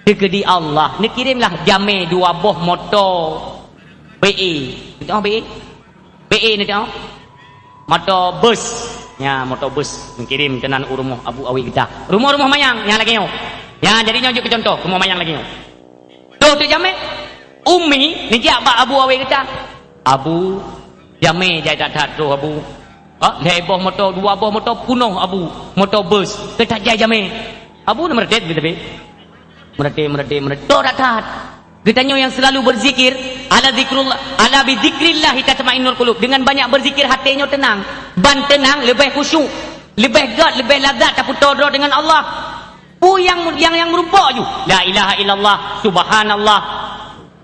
Teukeudi Allah, neukirimlah jamé dua boh moto B E. Beutôi B E? B E ni tengok. Moto bus. Nya, moto bus meukirim keunan u rumoh Abu Awe Geutah. Rumoh-rumoh manyang, nya lagèe nyoe. Nya, jadi nyoe jeuet keu contoh, rumoh manyang lagèe nyoe. Toh tu jamé, Umi neujak bak Abu Awe Geutah. "Abu, jamé jai that-that troh, Abu. Ha, lhèe boh moto, dua boh moto punoh, Abu. Moto bus, teuh that jai jamé." Abu ni meuratéb, tapi meuratéb, meuratéb, meuratéb. Toh that-that. Geutanyoe nyang seulalu beuzikir, ala zikrullah, ala bi zikrillah tatmainnul qulub. Dengan banyak berzikir, hati nyoe tenang. Ban tenang, leubeh khusyuk, leubeh gèt, leubeh lazat tapeutoe droe dengan Allah. Peue nyang, nyang, nyang meurumpok ju? La ilaha illallah, subhanallah,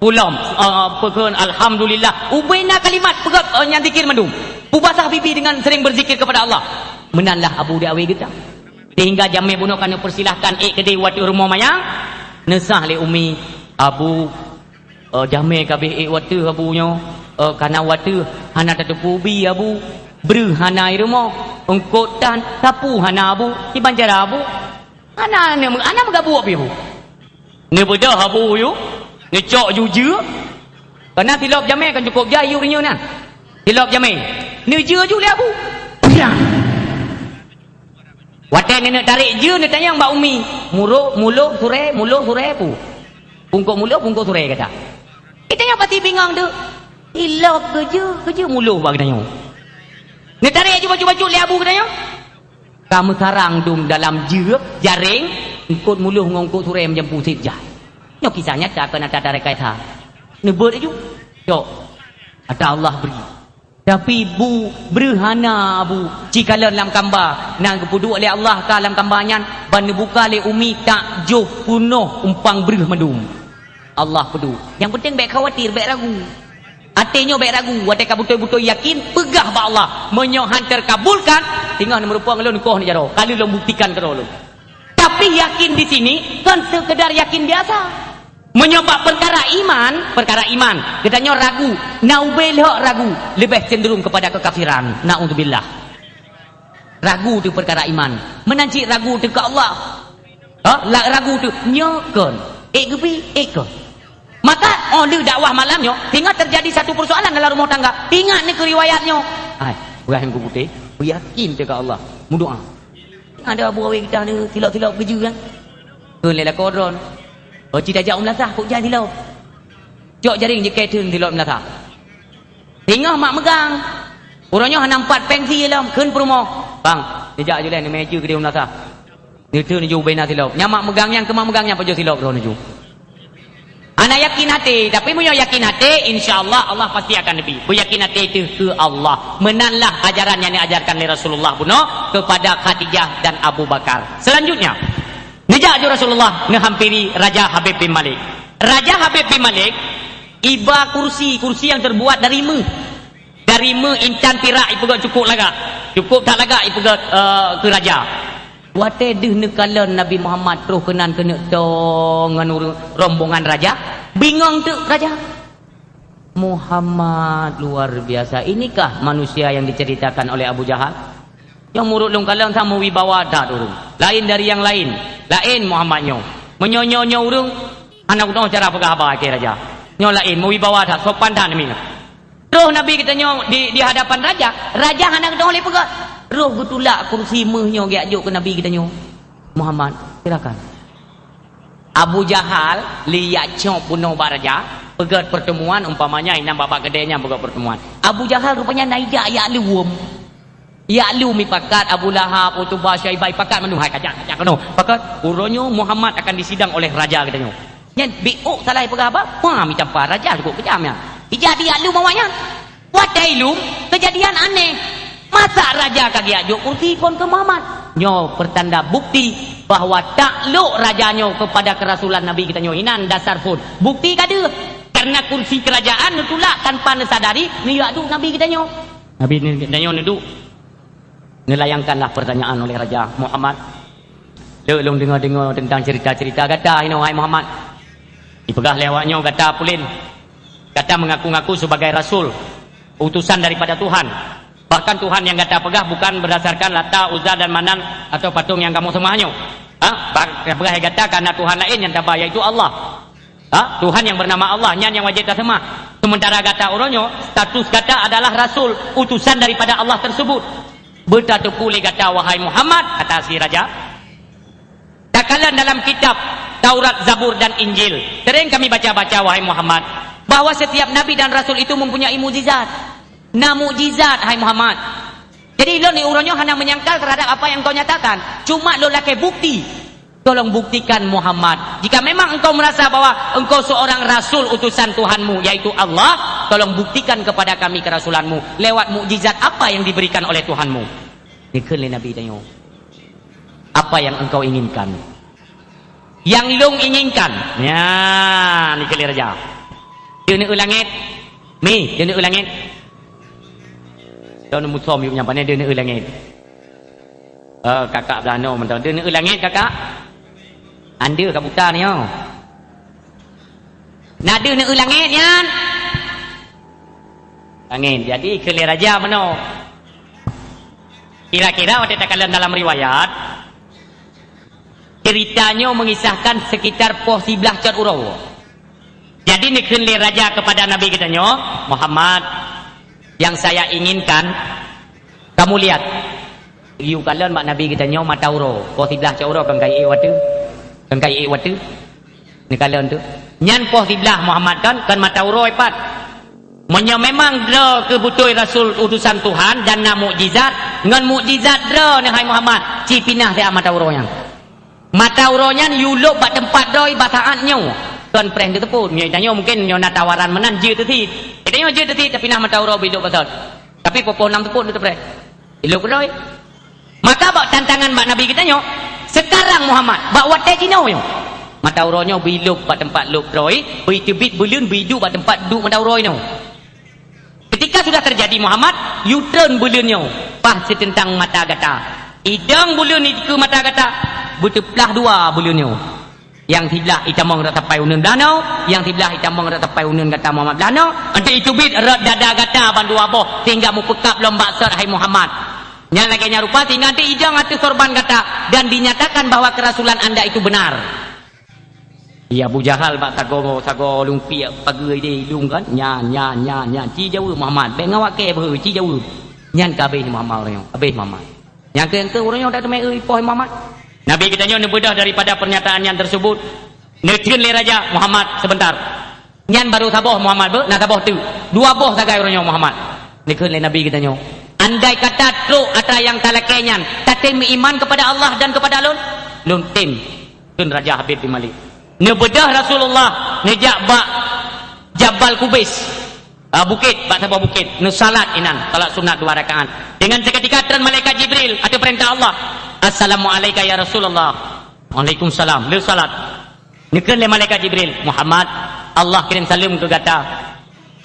ulom, eh, peukheun alhamdulillah. Ubena kalimat peugèt, eh, nyang zikir mandum. Peubasah bibi dengan sering berzikir kepada Allah. Meunan lah Abu di Awe Geutah. Sehingga jamé bunoe ka neupeusilahkan ék keudéh u ateueh rumoh manyang, neusah lé Umi, "Abu, eh, jamé ka abéh ék u ateueh, Abu, nyoe, eh, kana u ateueh hana tateupeue bi, Abu. Breuh hana i rumoh, eungkôt tan, sapeue hana, Abu. Kiban cara, Abu?" Hana, hana meugabuk pih, Abu. Neubeudôh Abu yue, neucok ju jeuet. Karena silop jamé kan cukup jai yue nyoe na. Silop jamé. Neujeuet ju lé Abu. Piang. Watèe neuneuk tarek jeuet, neutanyong bak Umi, "Muroh, muloh, surèe, muloh, surèe peue?" "Pungkôk muloh, pungkôk surèe," gata. Geutanyoe pasti bingong tu. Ilop keu jeuet, keu jeuet muloh bak geutanyoe. Neutarek ju bacut-bacut lé Abu geutanyoe. Ka meusarang dum dalam jeuet, jaréng, eungkôt muloh ngon eungkôt surèe meujampu sép jai. Nyoe kisah nyata keu nyata tarekayasa. Neubeuet ju. Cok. Ata Allah bri. Tapi bu, breuh hana bu, cikalon lam kamba, na geupeuduek lé Allah ka lam kamba nyan, ban neubuka lé Umi tak joh peunoh umpang breuh mandum. Allah peuduek. Nyang penting bèk khawatir, bèk ragu. Até nyoe bèk ragu, watèe ka beutôi-beutôi yakin, peugah bak Allah. Meunyoe han teukabulkan, singoh neumeurumpok ngon lôn, koh neujaroe. Ka lheueh lôn buktikan keudroe lôn. Tapi yakin di sini kon seukeudar yakin biasa. Meunyoe bak peukara iman, peukara iman, geutanyoe ragu, na ubé lhok ragu, leubeh cenderung kepada kekafiran. Naudzubillah. Ragu teuh peukara iman. Meunan cit ragu teuh keu Allah. Ha? La-, ragu teuh, nyoe kon. Ék geubi, ék kon. Maka, oh, lheueh dakwah malam nyoe, singoh terjadi satu persoalan dalam rumah tangga. Ingat ni keu riwayat nyoe. Hai, peugah nyang keu putéh, beuyakin teuh keu Allah. Meudoa. Ada abu awé kita ni, silop-silop keujeuet kan? Keu lé lakoe droe. Oh, cit tajak u meulasah, kok jai silop. Cok jaréng jikée theun silop meulasah. Singoh mak meugang. Uroe nyoe hana meupat péng sie lom, kheun peurumoh. "Bang, neujak ju lé, neumé ju keudéh u meulasah." Neutheun ju ubé na silop. Nyan mak meugang nyan, keu mak meugang nyan pajoh silop droe neuju. Hana yakin até, tapi meunyoe yakin até, insya Allah, Allah pasti akan neubi. Beuyakin até teuh keu Allah. Meunanlah ajaran nyang diajarkan lé Rasulullah bunoe kepada Khadijah dan Abu Bakar. Selanjutnya, neujak ju Rasulullah neuhampiri Raja Habib bin Malik. Raja Habib bin Malik iba kursi, kursi yang terbuat dari meuh. Dari meuh intan pirak ipeugöt cukup lagak. Cukup that lagak ipeugöt, eh, keu raja. Watée deuh neukalon Nabi Muhammad troh keunan keuneuk tong ngon ureuëng rombongan raja, bingong teuk raja. Muhammad luar biasa. Inikah manusia yang diceritakan oleh Abu Jahal? Nyang meunurot lôn kalon sama wibawa that ureuëng. Laén dari yang lain. Laén Muhammad nyoe. Meunyoe nyoe, nyoe ureuëng, hana geutanyoe cara peugah haba keu raja. Nyoe laén, meuwibawa that, sopan that namiet. Troh Nabi geutanyoe di, di hadapan raja, raja hana geutanyoe lé peugah. Roh geutulak kursi meuh nyoe geujak jok keu Nabi geutanyoe. "Muhammad, silakan." Abu Jahal lé jak cok bunoe bak raja, peugöt pertemuan, umpamanya inan bak-bak keudè nyan peugöt pertemuan. Abu Jahal rupanya na ijak jak lom. Jak lom ipakat Abu Lahab, Utubah, Syaibah, ipakat mandum, "Hai, kajak, kajak keunoe." Pakat, uroe nyoe Muhammad akan disidang oleh raja geutanyoe. Nyan biôk salah ipeugah haba, wah, meutampa raja cukup keujam nyan. Ijak dijak lom awak nyan. Watée ilom, keujadian aneh. Masa raja ka geujak jok kursi kon keu Muhammad? Nyoe pertanda bukti bahwa taklok raja nyoe kepada keurasulan Nabi geutanyoe, inan dasar phon. Bukti ka deuh. Karena kursi kerajaan neutulak tanpa neusadari, neujak duek Nabi geutanyoe. Nabi geutanyoe neuduek. Neulayangkanlah pertanyaan oleh raja, "Muhammad, le lôn deungoe-deungoe teuntang cerita-cerita gata inoe, hai Muhammad. Ipeugah lé awak nyoe gata pulen. Gata mengaku-ngaku sebagai rasul, utusan daripada Tuhan. Bahkan Tuhan yang gata peugah bukan berdasarkan Lata, Uzza dan Manan atau patung yang kamoe seumah nyoe. Ha? Ba-, nyang peugah lé gata kana Tuhan laén nyang taba, yaitu Allah. Ha? Tuhan yang bernama Allah, nyan nyang wajéb taseumah. Sementara gata uroe nyoe, status gata adalah rasul, utusan daripada Allah tersebut. Beutateupeue lé gata, wahai Muhammad," kata si raja, "takalon dalam kitab Taurat, Zabur, dan Injil. Sering kami baca-baca, wahai Muhammad, bahwa setiap nabi dan rasul itu mempunyai mukjizat." Na mukjizat, hai Muhammad. Jadi, lôn di uroe nyoe hana menyangkal terhadap apa yang engkau nyatakan. Cuma lôn lakée bukti. Tolong buktikan, Muhammad. Jika memang engkau merasa bahwa engkau seorang rasul utusan Tuhanmu, yaitu Allah, tolong buktikan kepada kami kerasulanmu lewat mukjizat apa yang diberikan oleh Tuhanmu. Dikheun lé Nabi tanyoe, "Apa yang engkau inginkan?" "Nyang lôn inginkan." Nyan, dikheun lé raja. "Deuh neueu langét. Mi, deuh neueu langét." Lôn musom yub nyan pane deuh neueu langét. Eh, kakak beulanoe mantong. "Deuh neueu langét, kakak." Ande ka buta nyoe. "Na deuh neueu langét nyan." Langét. Jadi, kheun lé raja meunoe. Kira-kira watée takalon dalam riwayat, cerita nyoe mengisahkan sekitar poh siblaih cot uroe. Jadi, neukheun lé raja kepada Nabi geutanyoe, "Muhammad, yang saya inginkan, kamu lihat." Yue kalon bak Nabi geutanyoe mata uroe, poh siblaih cot uroe kon ka iék watée. Kon ka iék watée. Neukalon tu. Nyan poh siblaih Muhammad kan, kon mata uroe pat. Meunyoe memang droe keuh beutôi rasul utusan Tuhan dan na mukjizat, ngon mukjizat droe neuh hai Muhammad, ci pinah siat mata uroe nyan. Mata uroe nyan yue lôb bak teumpat droe bak saát nyoe. Kon preh teuteupot, meunyoe tanyoe mungken nyoe na tawaran meunan jeuet teusit. Tanyoe jeuet teusit, tapi na mata uroe beu ilôb bak saát. Tapi poh-poh nam teupot teupreh. Ilôb keudroe. Maka bak tantangan bak Nabi geutanyoe, sekarang Muhammad, bak watée jinoe nyoe. Mata uroe nyoe beu ilop bak teumpat lop droe, beu iteubiet buleuen beu iduek bak teumpat duek mata uroe nyoe. Ketika sudah terjadi Muhammad, yue treun buleuen nyoe, paih siteuntrang mata gata. Idong buleuen dikeue mata gata, beuteuplah dua buleuen nyoe. Nyang siblah itamong rot sapai uneuen blah noe, nyang siblah itamong rot sapai uneuen gata Muhammad blah noe. Eunteuk iteubiet rot dada gata bandua boh sehingga mupeukab lom bak sot hai Muhammad. Nyan lagée nyan rupa sehingga eunteuk idong ateueh sorban gata dan dinyatakan bahwa kerasulan anda itu benar. Iya, Abu Jahal bak sagoe, sagoe lumpik pageue ideh idong kan? Nyan, nyan, nyan, nyan. Ci jaweueb Muhammad. Bék ngawak kée beuhe, ci jaweueb. Nyan ka habéh Muhammad uroe nyoe. Habéh Muhammad. Nyang keu, nyang keu uroe nyoe dak teumé eu ipoh Muhammad. Nabi geutanyoe neubeudôh daripada pernyataan nyan tersebut. Neukheun lé raja, "Muhammad, sebentar." Nyan barô saboh Muhammad beuh, na saboh teuk. Dua boh sagai uroe nyoe Muhammad. Neukheun lé Nabi geutanyoe, "Andai kata trok atra nyang talakée nyan, tatem meuiman kepada Allah dan kepada lôn?" "Lôn tem," kheun Raja Habib bin Malik. Neubeudôh Rasulullah neujak bak Jabal Kubais, ah, bukét, bak saboh bukét, neusalat inan, salat sunat dua rakaat. Dengan seketika treun malaikat Jibril ateueh peurintah Allah. "Assalamu'alaika ya Rasulullah." "Waalaikumsalam." Lheueh salat, neukheun lé malaikat Jibril, "Muhammad, Allah kirim saleuem keu gata.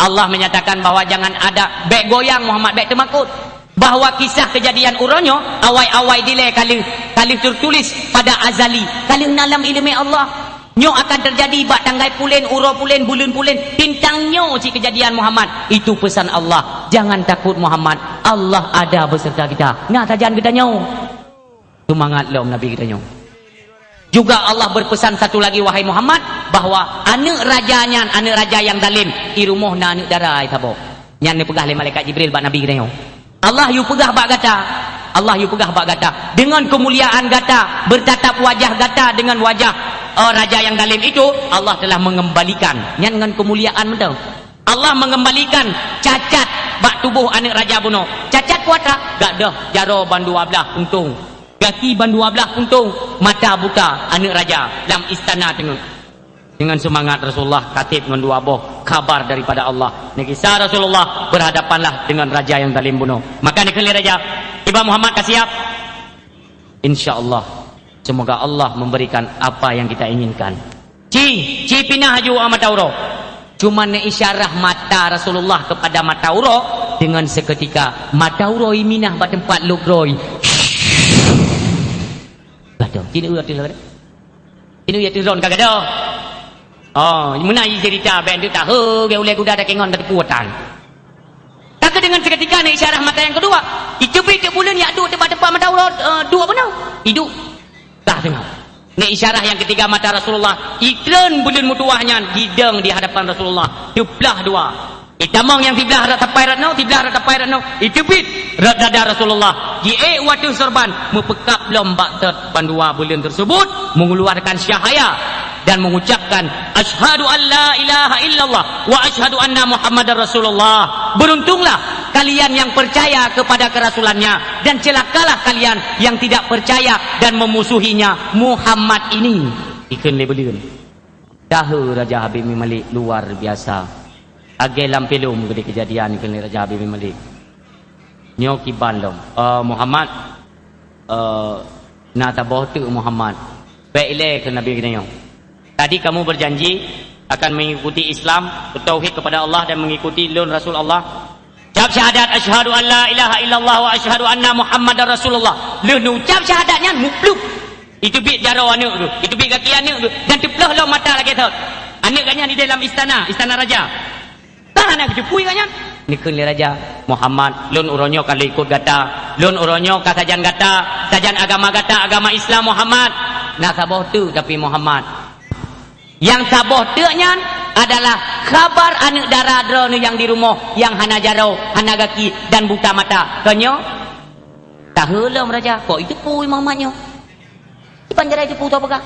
Allah menyatakan bahwa jangan ada, bék goyang Muhammad, bék teumakot. Bahwa kisah kejadian uroe nyoe awai-awai dilée ka lheueh, ka lheueh tertulis pada azali, ka lheueh na lam iéleumé Allah. Nyoe akan terjadi bak tanggai pulen, uroe pulen, buleuen pulen, teuntang nyoe cit kejadian Muhammad. Itu pesan Allah. Jangan takut Muhammad, Allah ada beserta kita." Na sajan geutanyoe. Seumangat lom Nabi geutanyoe. Juga Allah berpesan satu lagi, wahai Muhammad, bahwa aneuëk raja nyan, aneuëk raja nyang zalem, di rumoh na aneuëk dara saboh. Nyan neupeugah lé malaikat Jibril bak Nabi geutanyoe. Allah yue peugah bak gata, Allah yue peugah bak gata, dengan kemuliaan gata, bertatap wajah gata dengan wajah, eh, raja nyang zalem itu, Allah telah mengembalikan. Nyan ngon kemuliaan mantong. Allah mengembalikan cacat bak tuboh aneuëk raja bunoe. Cacat peue atra? Gadôh jaroe bandua blaih puntông, gaki bandua blaih puntông, mata buta aneuëk raja lam istana teungeut. Dengan seumangat Rasulullah kateb ngon dua boh khabar daripada Allah. Neugisa Rasulullah, "Berhadapanlah dengan raja nyang zalem bunoe." Maka neukheun lé raja, "Kiban Muhammad ka siap?" "Insya Allah. Semoga Allah memberikan apa yang kita inginkan." Ci, ci pinah laju mata uroe. Cuma neuisyarah mata Rasulullah kepada mata uroe, dengan seketika mata uroe minah bak teumpat lop droe. Gadoh, ci neueu ateueh lagée. Ci neueu ateueh droe ka gadoh. Oh, meunan jih cerita bék deuek tahe, bék ulée guda takengon ka teupeu tan. Tapi dengan seketika neuisyarah mata nyang keudua, iteubiet teuk buleuen jak duek teumpat-teumpat mata uroe, eh, duek bunoe. Iduek. Dah teungoh. Neuisyarah nyang keutiga mata Rasulullah, itreun buleuen meutuwah nyan jidong di hadapan Rasulullah, teuplah dua. Itamong nyang siblah rot sapai rot noe, siblah rot sapai rot noe, iteubiet rot dada Rasulullah. Jiék u ateueh sorban, meupeukab lom bak sot bandua buleuen tersebut, mengeluarkan syahaya dan mengucapkan, "Asyhadu an la ilaha illallah wa asyhadu anna Muhammadar Rasulullah." Beruntunglah kalian yang percaya kepada kerasulannya, dan celakalah kalian yang tidak percaya dan memusuhinya Muhammad ini. Ikheun lé buleuen. Tahe Raja Habib bin Malik luar biasa. Lagée lam filem keudeh keujadian ikheun lé Raja Habib bin Malik. Nyoe kiban lom. Eh, Muhammad, eh, na saboh teuk Muhammad. Bék ilée keu Nabi geutanyoe. Tadi kamu berjanji akan mengikuti Islam, bertauhid kepada Allah dan mengikuti lôn Rasul Allah. Ucab syahadat, "Asyhadu an la ilaha illallah wa asyhadu anna Muhammadar Rasulullah." Lheueh neucab syahadat nyan, muplub. Iteubiet jaroe aneuëk tu, iteubiet gaki aneuëk tu, dan teuplôh lom mata lagée thot. Aneuëk gobnyan ideh lam istana, istana raja. Tan hana geuteupeue gobnyan. Neukheun lé raja, "Muhammad, lôn uroe nyoe ka lheueh ikot gata. Lôn uroe nyoe ka sajan gata, sajan agama gata, agama Islam, Muhammad." Na saboh teuk tapi Muhammad. Nyang saboh teuk nyan adalah khabar aneuëk dara droeneuh nyang di rumoh, nyang hana jaroe, hana gaki, dan buta mata. Kon nyoe? Tahe lom raja, kok iteupeue Muhammad nyoe? Kiban cara iteupeue, soe peugah?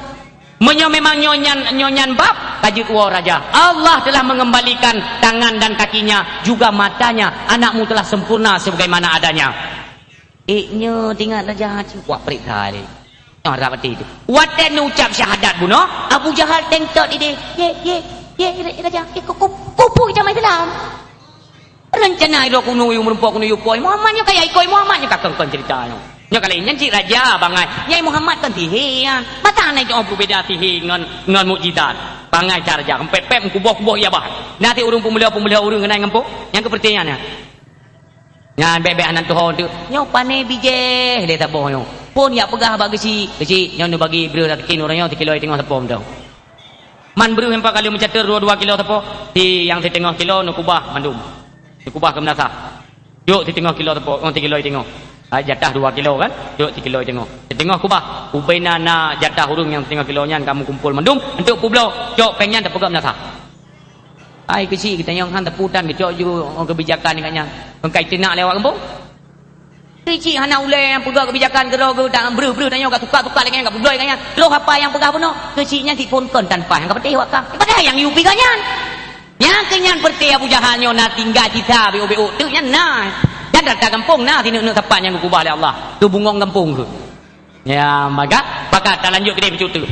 Meunyoe memang nyoe nyan, nyoe nyan bab, ka jeuet woe raja. Allah telah mengembalikan tangan dan kakinya, juga matanya. Anakmu telah sempurna sebagaimana adanya. Ék nyoe teuingat raja, cit kuat peuriksa lé. Nyoe rab até tu. Watée neucab syahadat bunoe, Abu Jahal tengtot ideh. "Ye, ye, ye, raja, ye, ku, ku, kupu jamai Islam." Rencana droe keunoe yue meurumpok keunoe yue poh Muhammad nyoe, kaya ikot Muhammad nyoe, ka kon-kon cerita nyoe. Nyoe kali nyan cit raja bangai. Nyai Muhammad kan sihé nyan. Mata na jeuet beubeda sihé ngon, ngon mukjizat. Bangai that raja, pép-pép meukuboh-kuboh ie bah. Na cit ureuëng peumulia-peumulia ureuëng keunan gampông. Nyang keupeurcaya nyan. Nyan bèk-bèk hana tuho teuk. Nyoe pané bijéh lé saboh nyoe. Phon jak peugah bak geuchik, "Geuchik, nyoe neubagi breuh tateukén uroe nyoe sikilo teungoh sapo mantong." Man breuh nyang ka lheueh meucater dua-dua kilo sapo, si nyang siteungoh kilo neukubah mandum. Neukubah keu meunasah. Jok siteungoh kilo sapo, oh, sikilo teungoh. Ah, jatah dua kilo kan? Jok sikilo teungoh. Siteungoh kubah. Ubena na jatah ureuëng nyang siteungoh kilo nyan ka meukumpol mandum, enteuk peubloe, cok péng nyan tapeugah meunasah. Ai keuchik geutanyoe han taputan geucok ju kebijakan nyan. Engkai teunak lewat gampông. Keuchik hana ulèe nyang peugah kebijakan keudroe geuh, dan breuh-breuh tanyoe ka tuka-tuka lagèe nyan, ka peubloe lagèe nyan. Troh apa nyang peugah bunoe? Keuchik nyan siphon kon tan paih nyang ka peuteh wak ka. Padahai nyang yupi ka nyan. Nyang keu nyan peureuté Abu Jahal nyoe na tinggai sisa biôk-biôk teuk nyan na. Dan rata gampông na sineuk-neuk sapat nyang geukubah lé Allah. Keu bungong gampông keuh. Ya, maka, maka talanjut keudeh bacut teuk.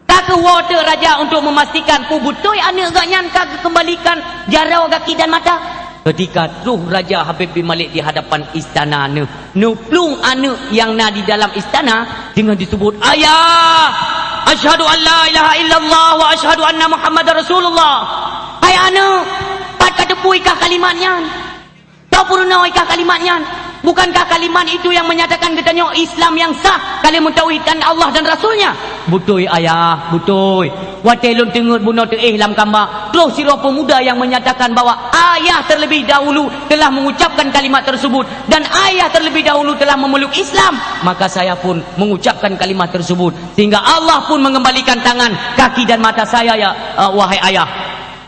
Ka geuwoe teuk raja untuk memastikan peue beutôi aneuk geuh nyan ka geukeumbalikan jaroe gaki dan mata. Ketika troh Raja Habib bin Malik di hadapan istana neuh, neuplueng aneuk nyang na di dalam istana deungon disebut, "Ayah! Asyhadu an la ilaha illallah wa asyhadu anna Muhammadar Rasulullah." Hai aneuk, pat ka teupeu kah kalimat nyan? Tau peurunoe kah kalimat nyan? Bukankah kalimat itu yang menyatakan geutanyoe Islam yang sah, ka lheueh meutauhidkan Allah dan Rasul-Nya? Beutôi, Ayah, beutôi. Watèe lôn teungeut bunoe teuéh lam kamba, troh sidroe peumuda nyang menyatakan bahwa ayah terlebih dahulu telah mengucapkan kalimat tersebut dan ayah terlebih dahulu telah memeluk Islam, maka saya pun mengucapkan kalimat tersebut, sehingga Allah pun mengembalikan tangan, kaki dan mata saya, ya, eh, wahai ayah.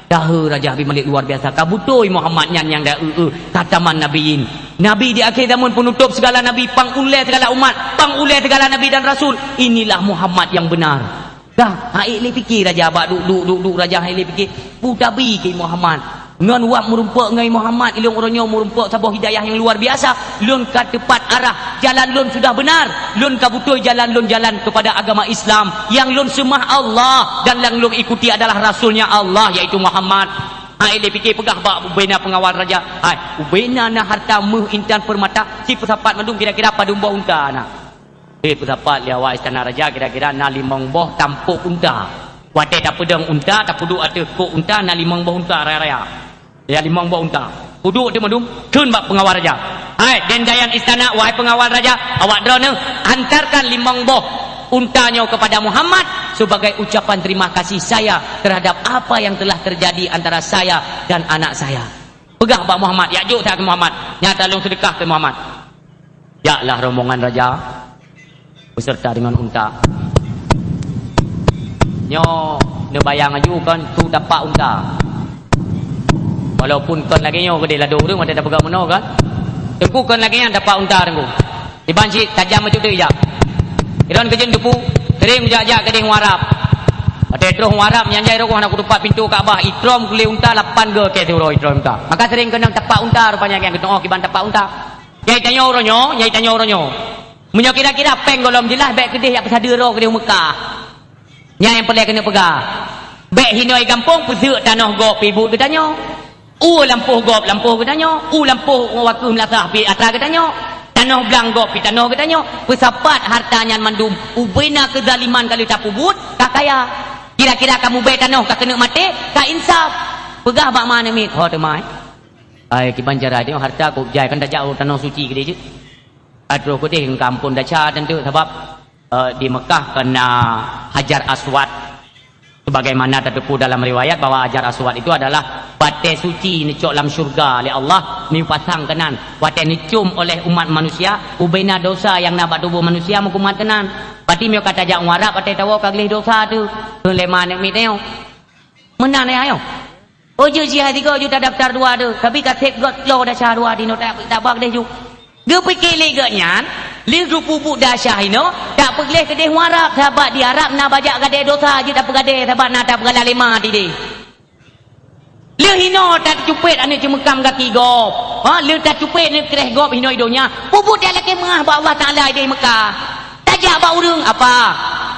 Dahé Raja Habib Malik luar biasa. Ka beutôi Muhammad nyan nyang da-, eu, eu, khataman nabiyyin. Nabi di akhé zaman, peunutôb segala nabi, pang ulèe segala umat, pang ulèe segala nabi dan rasul. Inilah Muhammad yang benar. Dah, han ék lé pike raja bak duek, duek, duek, duek, raja han ék lé pike. Peue tabi keu Muhammad. Ngon wab meurumpok ngon Muhammad, ilôn uroe nyoe meurumpok saboh hidayah nyang luar biasa. Lôn ka teupat arah, jalan lôn sudah benar. Lôn ka beutôi jalan lôn jalan kepada agama Islam nyang lôn seumah Allah dan nyang lôn ikuti adalah rasulnya Allah, yaitu Muhammad. Hai, lé pike peugah bak ubena peungawal raja. Hai, ubena na harta meuh intan peurmata, si peusapat mandum kira-kira padum boh unta na. Eh, peusapat lé awak istana raja kira-kira na limong boh tampôk unta. Watèe tapeudong unta, tapeuduek ateueh kok unta, na limong boh unta raya-raya. Ya, limong boh unta. Peuduek teuk mandum, kheun bak peungawal raja. Hai, den dayan istana, wahai peungawal raja, awak droeneuh antarkan limong boh unta nyoe kepada Muhammad sebagai ucapan terima kasih saya terhadap apa yang telah terjadi antara saya dan anak saya. Peugah bak Muhammad, jak jok that keu Muhammad. Nyata lôn seudeukah keu Muhammad. Jaklah rombongan raja beserta dengan unta. Nyoe neubayang aju kon su tapak unta. Walaupun kon lagèe nyoe keudeh ladôm ureueng watèe tapeugah meunoe kan. Teungku kon lagèe nyan tapak unta teungku. Iban cit tajam bacut teuk ijak. Ilôn keujeuet teupeu, sering jak-jak keudeh Muarab. Watèe troh Muarab nyan jai roh hana kutupat pintoe Ka'bah, itrom kulé unta lapan go kèe siuroe itrom unta. Maka sering keunong tapak unta rupanya nyang geutu'oh kiban tapak unta. Nyai tanyoe uroe nyoe, nyai tanyoe uroe nyoe. Meunyoe kira-kira péng gohlom jeulaih, bèk keudeh jak peusadeue droe keudeh u Meukah. Nyan nyang peureulèe keuneuk peugah. Bèk hinoe gampông peuseuk tanoh gob pih buet geutanyoe. U lampôh gob lampôh geutanyoe, u lampôh wakeuh meulasah pih atra geutanyoe. Tanoh blang gob pih tanoh geutanyoe. Peusapat harta nyan mandum, ubena keuzaliman ka lheueh tapeubuet, ka kaya. Kira-kira ka mubèe tanoh ka keuneuk maté, ka insaf. Peugah bak ma aneuk miet, "Ho teuma, eh. Ai, kiban cara nyoe harta kôb jai kan tajak u tanoh suci keudeh jeuet." Ka troh keudeh ka amphon desya teuntu sabab, eh, di Meukah kon na Hajar Aswad. Sebagaimana tateupeue dalam riwayat bahwa Hajar Aswad itu adalah batèe suci neucok lam syeuruga lé Allah, neupasang keunan. Watèe neucium oleh umat manusia, ubena dosa nyang na bak tuboh manusia meukumat keunan. Berarti meunyoe ka tajak Muarab, watèe tawoe ka gleh dosa teuh. Kheun lé ma aneuk miet nyoe. Meunan ya, ayo. Oh, jeuet jih hai sigoe ju tadaftar dua deuh, tapi ka sép göt lo desya dua dinoe ta-, tabak deh ju. Geupike lé geuh nyan, lheueh geupeubuet desya inoe, tapeugleh keudeh Muarab, sabab di Arab na bajak gadée dosa jeuet tapeugadée, sabab na tapeugalak lé ma tideh. Lheueh inoe tacupet aneuk ceumeukam gaki gob, ha, lheueh tacupet aneuk kreh gob inoe i donya, peubuet nyang lakée meuah bak Allah Taala ideh Meukah. Tajak bak ureuëng, "Apa?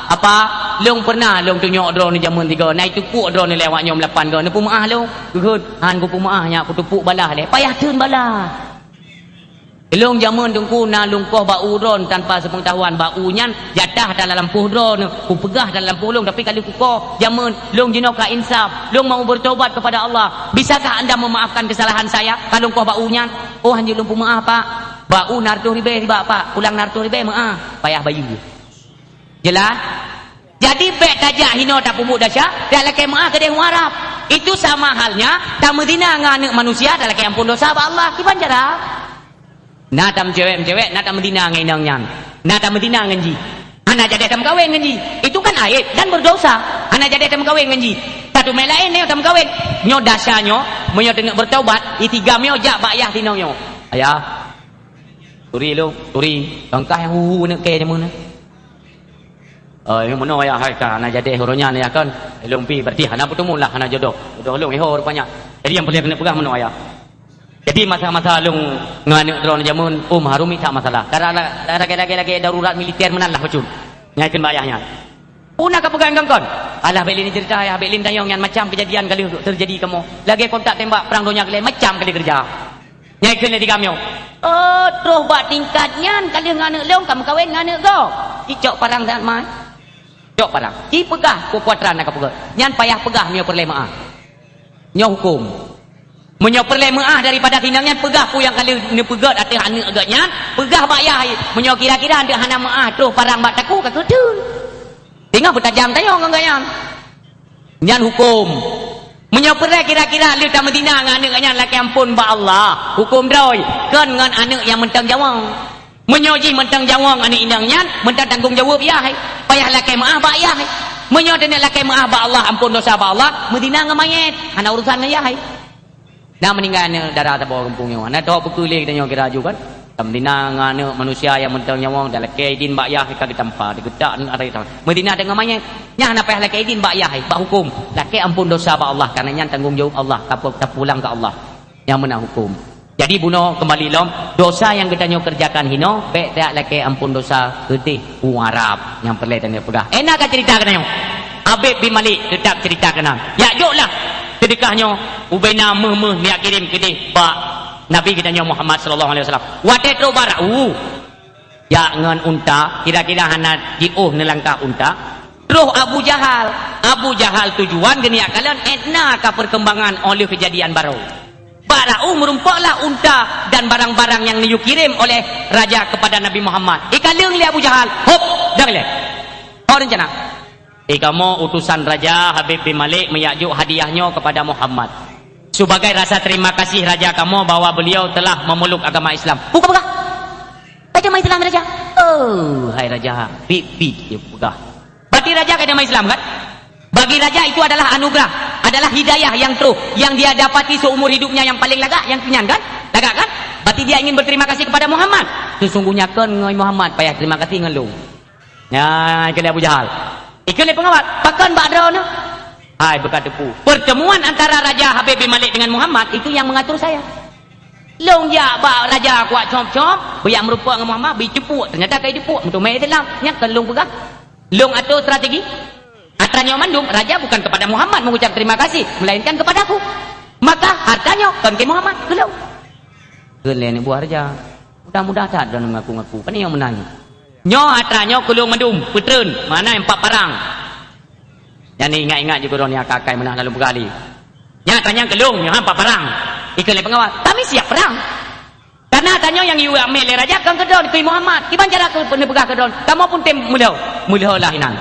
Apa? Lôn peureunah lôn tunyok droeneuh jameun tiga, na itupuk droeneuh lé awak nyoe meulapan goe, neupeumeuáh lôn?" Geuhon, "Han kupeumeuáh nyak, kuteupuk balaih lé." Payah theun balaih. Lôn jameun Teungku na lôn koh bak u droe tanpa sepeungetahuan, bak u nyan jatah dalam lampôh droe, kupeugah dalam lampôh lôn, tapi ka lheueh kukoh. Jameun lôn jinoe ka insaf, lôn mau bertobat kepada Allah. Bisakah anda memaafkan kesalahan saya? Ka lôn koh bak u nyan. Oh, hanjeuet lôn peumeu'ah, Pak. Bak u na reutôh ribèe, Pak. Pulang na reutôh ribèe meu'ah, payah bayeue. Jelas? Jadi, bèk tajak hinoe tapeubuet desya, tajak lakèe meu'ah keudéh u Arab. Itu sama halnya tameuzina ngon aneuk manusia, talakèe ampôn dosa bak Allah. Kiban cara? Na tameucewek-meucewek, na tameuzina ngon inong nyan. Na tameuzina ngon jih. Hana jadeh tameukawen ngon jih. Itu kan aib dan berdosa. Hana jadeh tameukawen ngon jih. Tateumèe laén nyoe tameukawen. Nyoe desya nyoe, meunyoe taneuk bertobat, itigam nyoe jak bak yah sinong nyoe. Ayah, turi lôn, turi. Langkah nyang hu-hu neuk kèe jameun nyoe. Oh, meunoe ayah, hai ka hana jadeh uroe nyan ayah kan. Lôn pi berarti hana beutemu lah, hana jodoh. Jodoh lôn iho rupanya. Jadi nyang peureulèe keuneuk peugah meunoe ayah. Jadi masa-masa lôn ngon aneuk droeneuh jameun, um, harôh mita masalah. Karena lagèe-lagèe darurat militer meunan lah bacut. Nyang kheun bak ayah nyan. Peue na kapeugah ngon kon? Alah, bèk lé neuceurita ayah, bèk lé neutanyong nyan, macam keujadian ka lheueh teujadi kamoe. Lagèe kontak tembak perang donya keulhèe, macam ka lheueh keureuja. Nyang kheun lé tigam nyoe, "Oh, troh bak tingkat nyan ka lheueh ngon aneuk lôn, ka meukawen ngon aneuk gob." Cicok parang that mai. Cok parang. Ci peugah, peue atra na kapeugah. Nyan payah peugah meunyoe peureulèe meu'ah. Nyoe hukôm. Meunyoe peureulèe meu'ah daripada sinong nyan, peugah peue nyang ka lheueh neupeugèt ateueh aneuk geuh nyan, peugah bak yah. Meunyoe kira-kira aneuk hana meu'ah troh parang bak takue, ka keuteun. Teungoh beutajam tayong ngon geuh nyan. Nyan hukôm. Meunyoe peureulèe kira-kira lheueh tameuzina ngon aneuk nyan, lakèe ampôn bak Allah. Hukôm droe, kon ngon aneuk nyang mantong jaweueng. Meunyoe jih mantong jaweueng aneuk inong nyan, mantong tanggong jaweueb yah. Payah lakèe meu'ah bak yah. Meunyoe taneuk lakèe meu'ah bak Allah, ampôn dosa bak Allah, meuzina ngon manyét, hana urusan ngon yah. Na meuninggai aneuk dara saboh gampông nyoe. Hana teuhok peue keu lé geutanyoe kira aju kan. Tameuzina ngon aneuk manusia nyang mantong jaweueng, talakèe idin bak yah ka geutampa, digeutak aneuk atai tangan. Meuzina deungon manyét. Nyan hana payah lakèe idin bak yah, bak hukôm. Lakèe ampôn dosa bak Allah, karena nyan tanggong jaweueb Allah, tapu-, tapulang keu Allah. Nyang meunan hukôm. Jadi bunoe keumbali lom, dosa nyang geutanyoe keureujakan hinoe, bèk tajak lakèe ampôn dosa keudéh u Arab. Nyang peureulèe taneuk peugah. Eh, na ka ceurita keunan nyoe. Habib bin Malik teutap ceurita keunan. Jak jok lah seudeukah nyoe, ubena méuh-méuh neujak kirém keudéh bak Nabi geutanyoe Muhammad sallallahu alaihi wasallam. Watèe troh bak ra'u, jak ngon unta, kira-kira hana jiôh neulangkah unta. Troh Abu Jahal. Abu Jahal tujuan geuneuk kalon, eh, na ka perkembangan óh lheueh keujadian barô. Bak ra'u meurumpoklah unta dan barang-barang nyang neuyue kirém oleh raja kepada Nabi Muhammad. Ikaleueng lé Abu Jahal, hop, dang lé. Ho rencana. Eh, kamoe utusan raja, Habib bin Malik, meujak jok hadiah nyoe kepada Muhammad. Sebagai rasa terima kasih raja kamoe bahwa beliau telah memeluk agama Islam. Buka peugah. Agama Islam raja. Oh, hai raja, bit-bit dia peugah. Berarti raja ka agama Islam kan? Bagi raja itu adalah anugerah, adalah hidayah yang troh, yang dia dapati seumur hidupnya yang paling lagak, yang nyan kan? Lagak kan? Berarti dia ingin berterima kasih kepada Muhammad. Sesungguhnya kon ngon Muhammad payah terima kasih ngon lôn. Nyan keu lé Abu Jahal. Ikeu lé peungawat, pakon bak droeneuh? Hai, beuka teupeu. Pertemuan antara Raja Habib bin Malik dengan Muhammad itu yang mengatur saya. Lôn jak bak raja kuat com-com, beu jak meurumpok ngon Muhammad, beu jipuk. Ternyata ka jipuk, meuteumé Islam. Nyan kon lôn peugah. Lôn atur strategi. Atra nyoe mandum, raja bukan kepada Muhammad mengucap terima kasih, melainkan kepada aku. Maka, atra nyoe kon keu Muhammad, keu lôn. Keu lé aneuk buah raja. Mudah-mudah that droeneuh ngaku-ngaku. Pane nyang meunan. Nyoe atra nyoe keu lôn mandum, peutreun, makna empat parang. Nyan ingat-ingat ju keudroe nyan akai-akai meunan lalu peugah lé. Nyan atra nyan keu lôn, nyoe empat parang. Ikeu lé peungawat, kami siap perang. Karena atra nyoe nyang yue amé lé raja kon keudroe keu Muhammad. Kiban cara keu neupeugah keudroe, kamoe pun tem meulhô. Meulhô lah inan.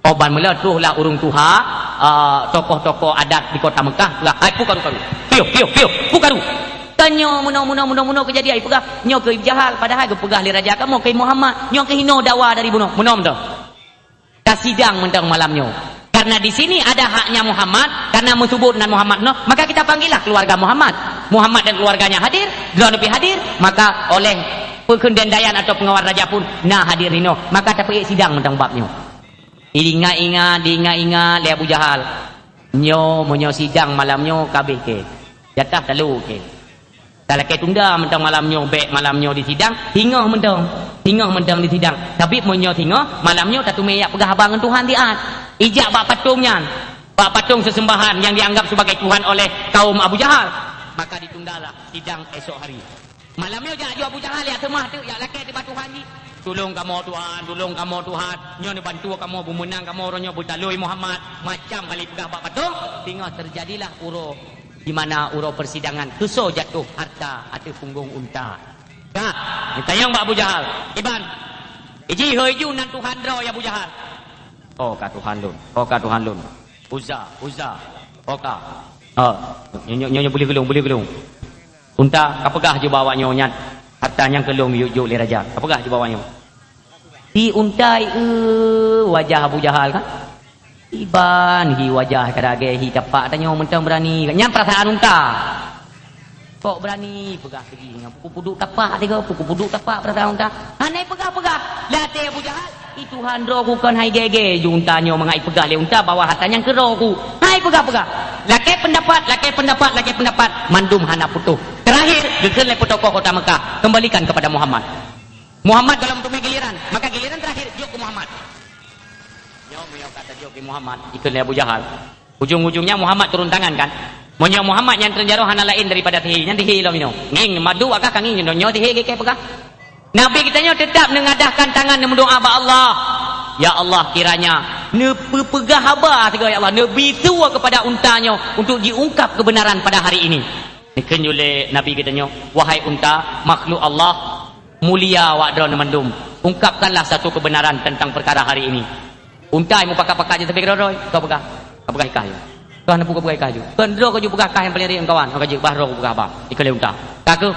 Oh ban meulhô troh lah ureuëng tuha, ah, tokoh-tokoh adat di kota Mekah, peugah, "Hai, pu karu-karu. Piôh, piôh, piôh, pu karu." Tanyoe meunoe, meunoe, meunoe, meunoe keujadian, peugah, "Nyoe keu Abu Jahal, padahai geupeugah lé raja kamoe keu Muhammad, nyoe keuh hinoe dawa dari bunoe." Meunoe, meunoe. Tasidang mantong malam nyoe. Karena di sini ada haknya Muhammad, karena meusebut nan Muhammad nyoe, maka kita panggillah keluarga Muhammad. Muhammad dan keluarganya hadir, droeneuh pih hadir, maka oleh peukheundaian atau peungawat raja pun na hadir hinoe, maka tapeuék sidang mantong bab nyoe. Diingat-ingat, diingat-ingat lé Abu Jahal. Nyoe, meunyoe sidang malam nyoe ka abéh keu. Jatah talo keu. Talakèe tunda mantong malam nyoe, bèk malam nyoe disidang, singoh mantong. Singoh mantong disidang. Tapi meunyoe singoh, malam nyoe tateumé jak peugah haba ngon Tuhan siat. Ijak bak patong nyan. Bak patong sesembahan yang dianggap sebagai Tuhan oleh kaum Abu Jahal. Maka ditundalah sidang esok hari. Malam nyoe jak ju Abu Jahal, jak seumah teuk, jak lakée teuh bak Tuhan jih. "Tulông kamoe Tuhan, tulông kamoe Tuhan. Nyoe neubantu kamoe, beumeunang kamoe, uroe nyoe beutalôi Muhammad." Macam kali peugah bak patong, singoh teujadilah uroe di mana uroe persidangan, keusoe jatoh harta ateueh punggong unta. Ka, geutanyong bak Abu Jahal, "Iban, iji hôi ju nan Tuhan droe ya Abu Jahal?" "Oh ka Tuhan lôn, oh ka Tuhan lôn. Uzza, Uzza, oh ka." "Oh, nyoe, nyoe, nyoe, nyoe buleue geulông, buleue geulông. Unta, kapeugah ju bak awak nyoe nyan, harta nyang keu lôn jok, jok lé raja. Kapeugah ju bak awak nyoe." Hi unta, i, wajah Abu Jahal kan? Iban hi wajah ka lagée hi tapak tanyoe mantong beurani. Nyan peurasaan unta. Kok beurani peugah sigi nyoe, pukon puduk tapak tiga, pukon puduk tapak peurasaan unta. Hana peugah-peugah. Lé até Abu Jahal, "I Tuhan droe ku kon hai gée-gée ju unta nyoe mangat ipeugah lé unta bahwa harta nyan keu droe ku." Hai peugah-peugah. Lakée peundapat, lakée peundapat, lakée peundapat. Mandum hana putôh. Teurakhir, geukheun lé peutokoh kota Mekah, "Kembalikan kepada Muhammad." Muhammad gohlom teumé giliran, maka giliran teurakhir jok keu Muhammad. Nyoe meunyoe ka tajok keu Muhammad, ikheun lé Abu Jahal. Ujong-ujongnya Muhammad turun tangan kan? Meunyoe Muhammad nyang treun jaroe hana laén daripada tihé, nyan tihé lom inoe. Ngieng madu akah ka ngieng nyoe tihé, gét peugah. Nabi geutanyoe teutap neungadahkan tangan neumeudoá bak Allah. "Ya Allah, kiranya neupeupeugah haba sigoe, ya Allah, neubisu kepada unta nyoe untuk jiungkap kebenaran pada hari ini." Neukheun ju lé Nabi geutanyoe, "Wahai unta, makhluk Allah, mulia awak droeneuh mandum. Ungkapkanlah satu kebenaran tentang perkara hari ini." Unta meupakat-pakat jih sabé keudroe-droe, "Kau peugah, kau peugah i kah ju. Kau hana peue kau peugah i kah ju. Keu droe kau ju peugah kah nyang paleng riek ngon kawan. Kau ka jeuet, bah droe kupeugah haba." Ikheun lé unta. "Ka keuh.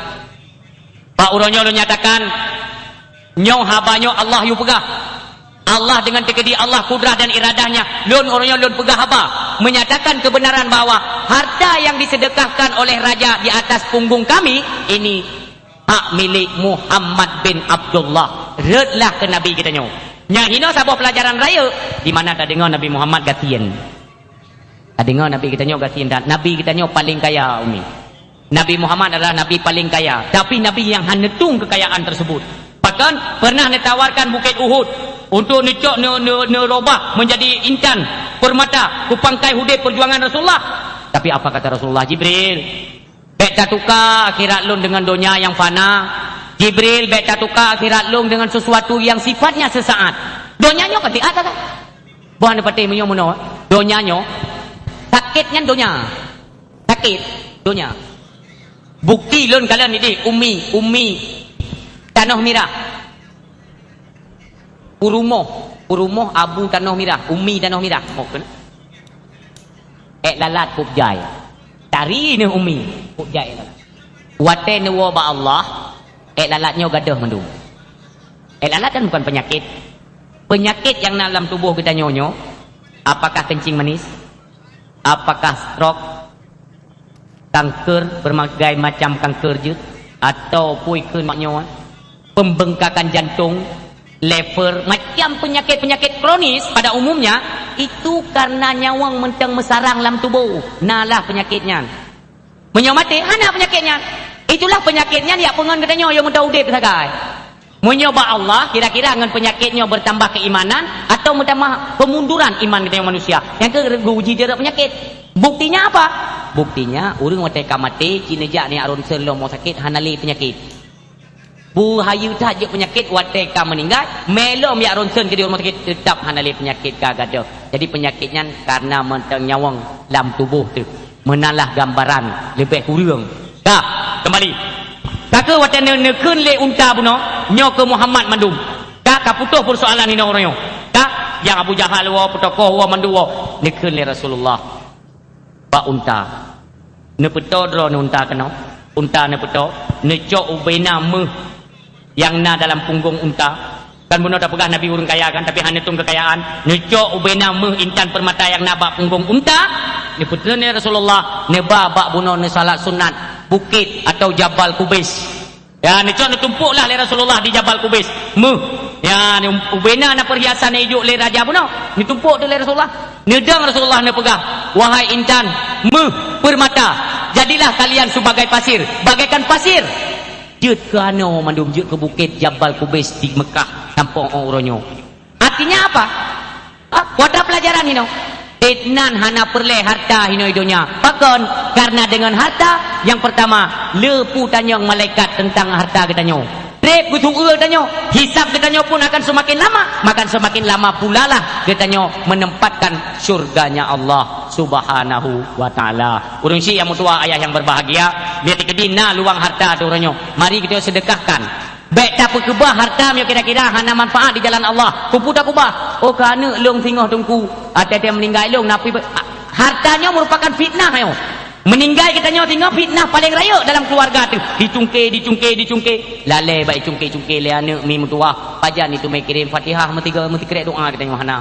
Bak uroe nyoe lôn nyatakan, nyoe haba nyoe Allah yue peugah. Allah dengan teukeudi Allah, kudrah dan iradah-Nya, lôn uroe nyoe lôn peugah haba, menyatakan kebenaran bahwa harta yang disedekahkan oleh raja di atas punggung kami ini hak milék Muhammad bin Abdullah." Rhötlah keu Nabi geutanyoe. Nyan hinoe saboh peulajaran rayeuk, di mana tadeungoe Nabi Muhammad gasien. Tadeungoe Nabi geutanyoe gasien, dan Nabi geutanyoe paleng kaya, Umi. Nabi Muhammad adalah Nabi paleng kaya, tapi Nabi nyang hana tueng keukayaan tersebut. Bahkan pernah neutawarkan Bukét Uhud untuk neucok, neu-, neu-, neurobah menjadi intan permata keu pangkai udeb perjuangan Rasulullah. Tapi apa kata Rasulullah? "Jibril, bék tatuka akhirat lôn deungon donya nyang fana. Jibril, bék tatuka akhirat lôn deungon sesuatu yang sifatnya sesaat." Donya nyoe ka siat sagai. Bah neupatéh meunyoe meunoe, donya nyoe, sakét nyan donya. Sakét donya. Bukti lôn kalon idéh, Umi, Umi Tanoh Mirah. Purumoh, Purumoh Abu Tanoh Mirah, Umi Tanoh Mirah. Oh, kena. Ék lalat kôb jai. Tari neuh Umi, kôb jai ék lalat. Watée neuwoe bak Allah, ék lalat nyoe gadôh mandum. Ék lalat kan bukan penyakit. Penyakit nyang na lam tuboh geutanyoe nyoe, apakah kencing manis? Apakah stroke? Kanker, berbagai macam kanker jeuet, atau pui kheun mak nyoe, pembengkakan jantung, liver, macam penyakit-penyakit kronis pada umumnya, itu karena nyawöng mantong meusarang lam tuboh. Na lah penyakit nyan. Meunyoe maté, hana penyakit nyan. Itulah penyakit nyan jak peungon geutanyoe nyang meuta udeb sagai. Meunyoe bak Allah, kira-kira ngon peunyakét nyoe beutambah keuimanan atawa meutamah kemunduran iman geutanyoe manusia nyang keu geuuji jeuet penyakét. Buktinya apa? Buktinya, ureuëng watée ka maté, cit neujak neujak ronsen lom rumoh sakét hana lé peunyakét. Beuhayeue that jeuet peunyakét watée ka meuninggai, mé lom jak ronsen keudéh rumoh sakét, teutab hana lé peunyakét ka gadôh. Jadi peunyakét nyan kareuna mantong nyawöng lam tuboh teuh. Meunan lah gambaran leubeh kureueng. Ka, keumbali. Ka keuh watée neu-, neukheun lé unta bunoe, nyoe keu Muhammad mandum. Ka, ka putôh peusoalan inoe uroe nyoe. Ka, nyang Abu Jahal woe, peutokoh woe, mandum woe. Neukheun lé Rasulullah bak unta. Neupeutoe droeneuh unta keunoe. Unta neupeutoe, neucok ubena méuh nyang na dalam punggong unta. Kan bunoe tapeugah Nabi ureuëng kaya kan, tapi hana tueng keukayaan. Neucok ubena méuh intan peurmata nyang na bak punggong unta, neupeutreun lé Rasulullah, neuba bak bunoe neusalat sunat, bukét atau Jabal Kubais. Ya, neucok neutumpôk lah lé Rasulullah di Jabal Kubais. Méuh. Ya, ubena na peurhiasan nyang ijok lé raja bunoe. Neutumpôk tu lé Rasulullah. Neudong Rasulullah neupeugah, "Wahai intan, méuh, peurmata, jadilah kalian sebagai pasir, bagaikan pasir." Jeuet keu anoe mandum, jeuet keu bukét Jabal Kubais di Meukah sampoe uroe nyoe. Artinya apa? Ah, kuata pelajaran inoe. Itnan hana peureulée harta hinoe donya. Pakon? Karena dengan harta, yang pertama, le peutanyong malaikat tentang harta geutanyoe. Treb geutu'eu tanyoe, hisab geutanyoe pun akan semakin lama, maka semakin lama pulalah geutanyoe menempatkan syurganya Allah Subhanahu wa Ta'ala. Ureuëng syiek nyang meutuwah, ayah nyang berbahagia, biar dikeudi na luang harta teuh uroe nyoe. Mari geutanyoe sedekahkan. Bék tapeukeubah harta meunyoe kira-kira hana manfaat di jalan Allah. Kupu takubah. Oh, ka aneuëk lôn singoh teungku. Até-até meuninggai lôn, napi be-, harta nyoe merupakan fitnah nyoe. Meuninggai geutanyoe singoh fitnah paleng rayeuk dalam keuluwarga teuh. Dicungke, dicungke, dicungke. Lalée bak dicungke-cungke lé aneuëk mi meutuwah. Pajan itu meukirim Fatihah, meusiga-, meusikrek doa geutanyoe hana.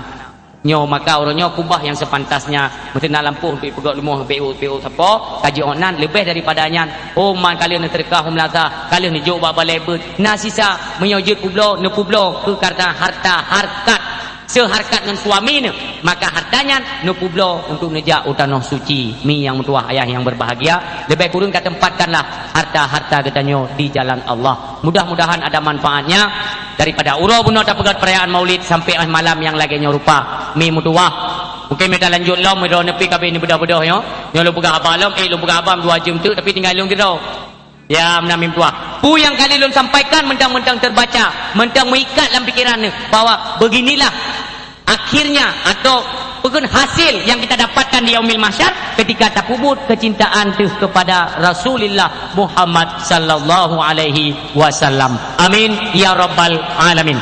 Nyoe maka uroe nyoe kubah nyang sepantasnya, meuteuna lampôh untuk ipeugöt leumoh, bék u-, bék u sapo, ka jiôh nan leubeh daripada nyan. Oh, man ka lheueh neuseudeukah u meulaza, ka lheueh neujok bak balée beuet. Na sisa, meunyoe jeuet peubloe, neupeubloe keu karena harta harkat. Seuharkat ngon suami neuh, maka harta nyan neupeubloe untuk neujak u tanoh suci. Mi nyang meutuwah, ayah nyang berbahagia, leubeh kureueng ka tempatkanlah harta-harta geutanyoe di jalan Allah. Mudah-mudahan ada manfaatnya daripada uroe bunoe tapeugöt perayaan Maulid sampai 'oh malam nyang lagée nyoe rupa. Mi meutuwah. Mungkin mita lanjut lom, droeneuh pih ka abéh neubeudôh-beudôh nyoe. Nyoe lôn peugah haba lom, eh, lôn peugah haba dua jeuem teuk, tapi tinggai lôn keudroe. Ya, meunan mi meutuwah. Peue nyang kali lôn sampaikan mantong-mantong terbaca, mantong meuikat lam pikeran neuh bahwa beginilah akhirnya atau peukeunan hasil yang kita dapatkan di Yaumil Mahsyar ketika tapeubuet kecintaan teuh kepada Rasulullah Muhammad sallallahu alaihi wasallam. Amin ya rabbal alamin.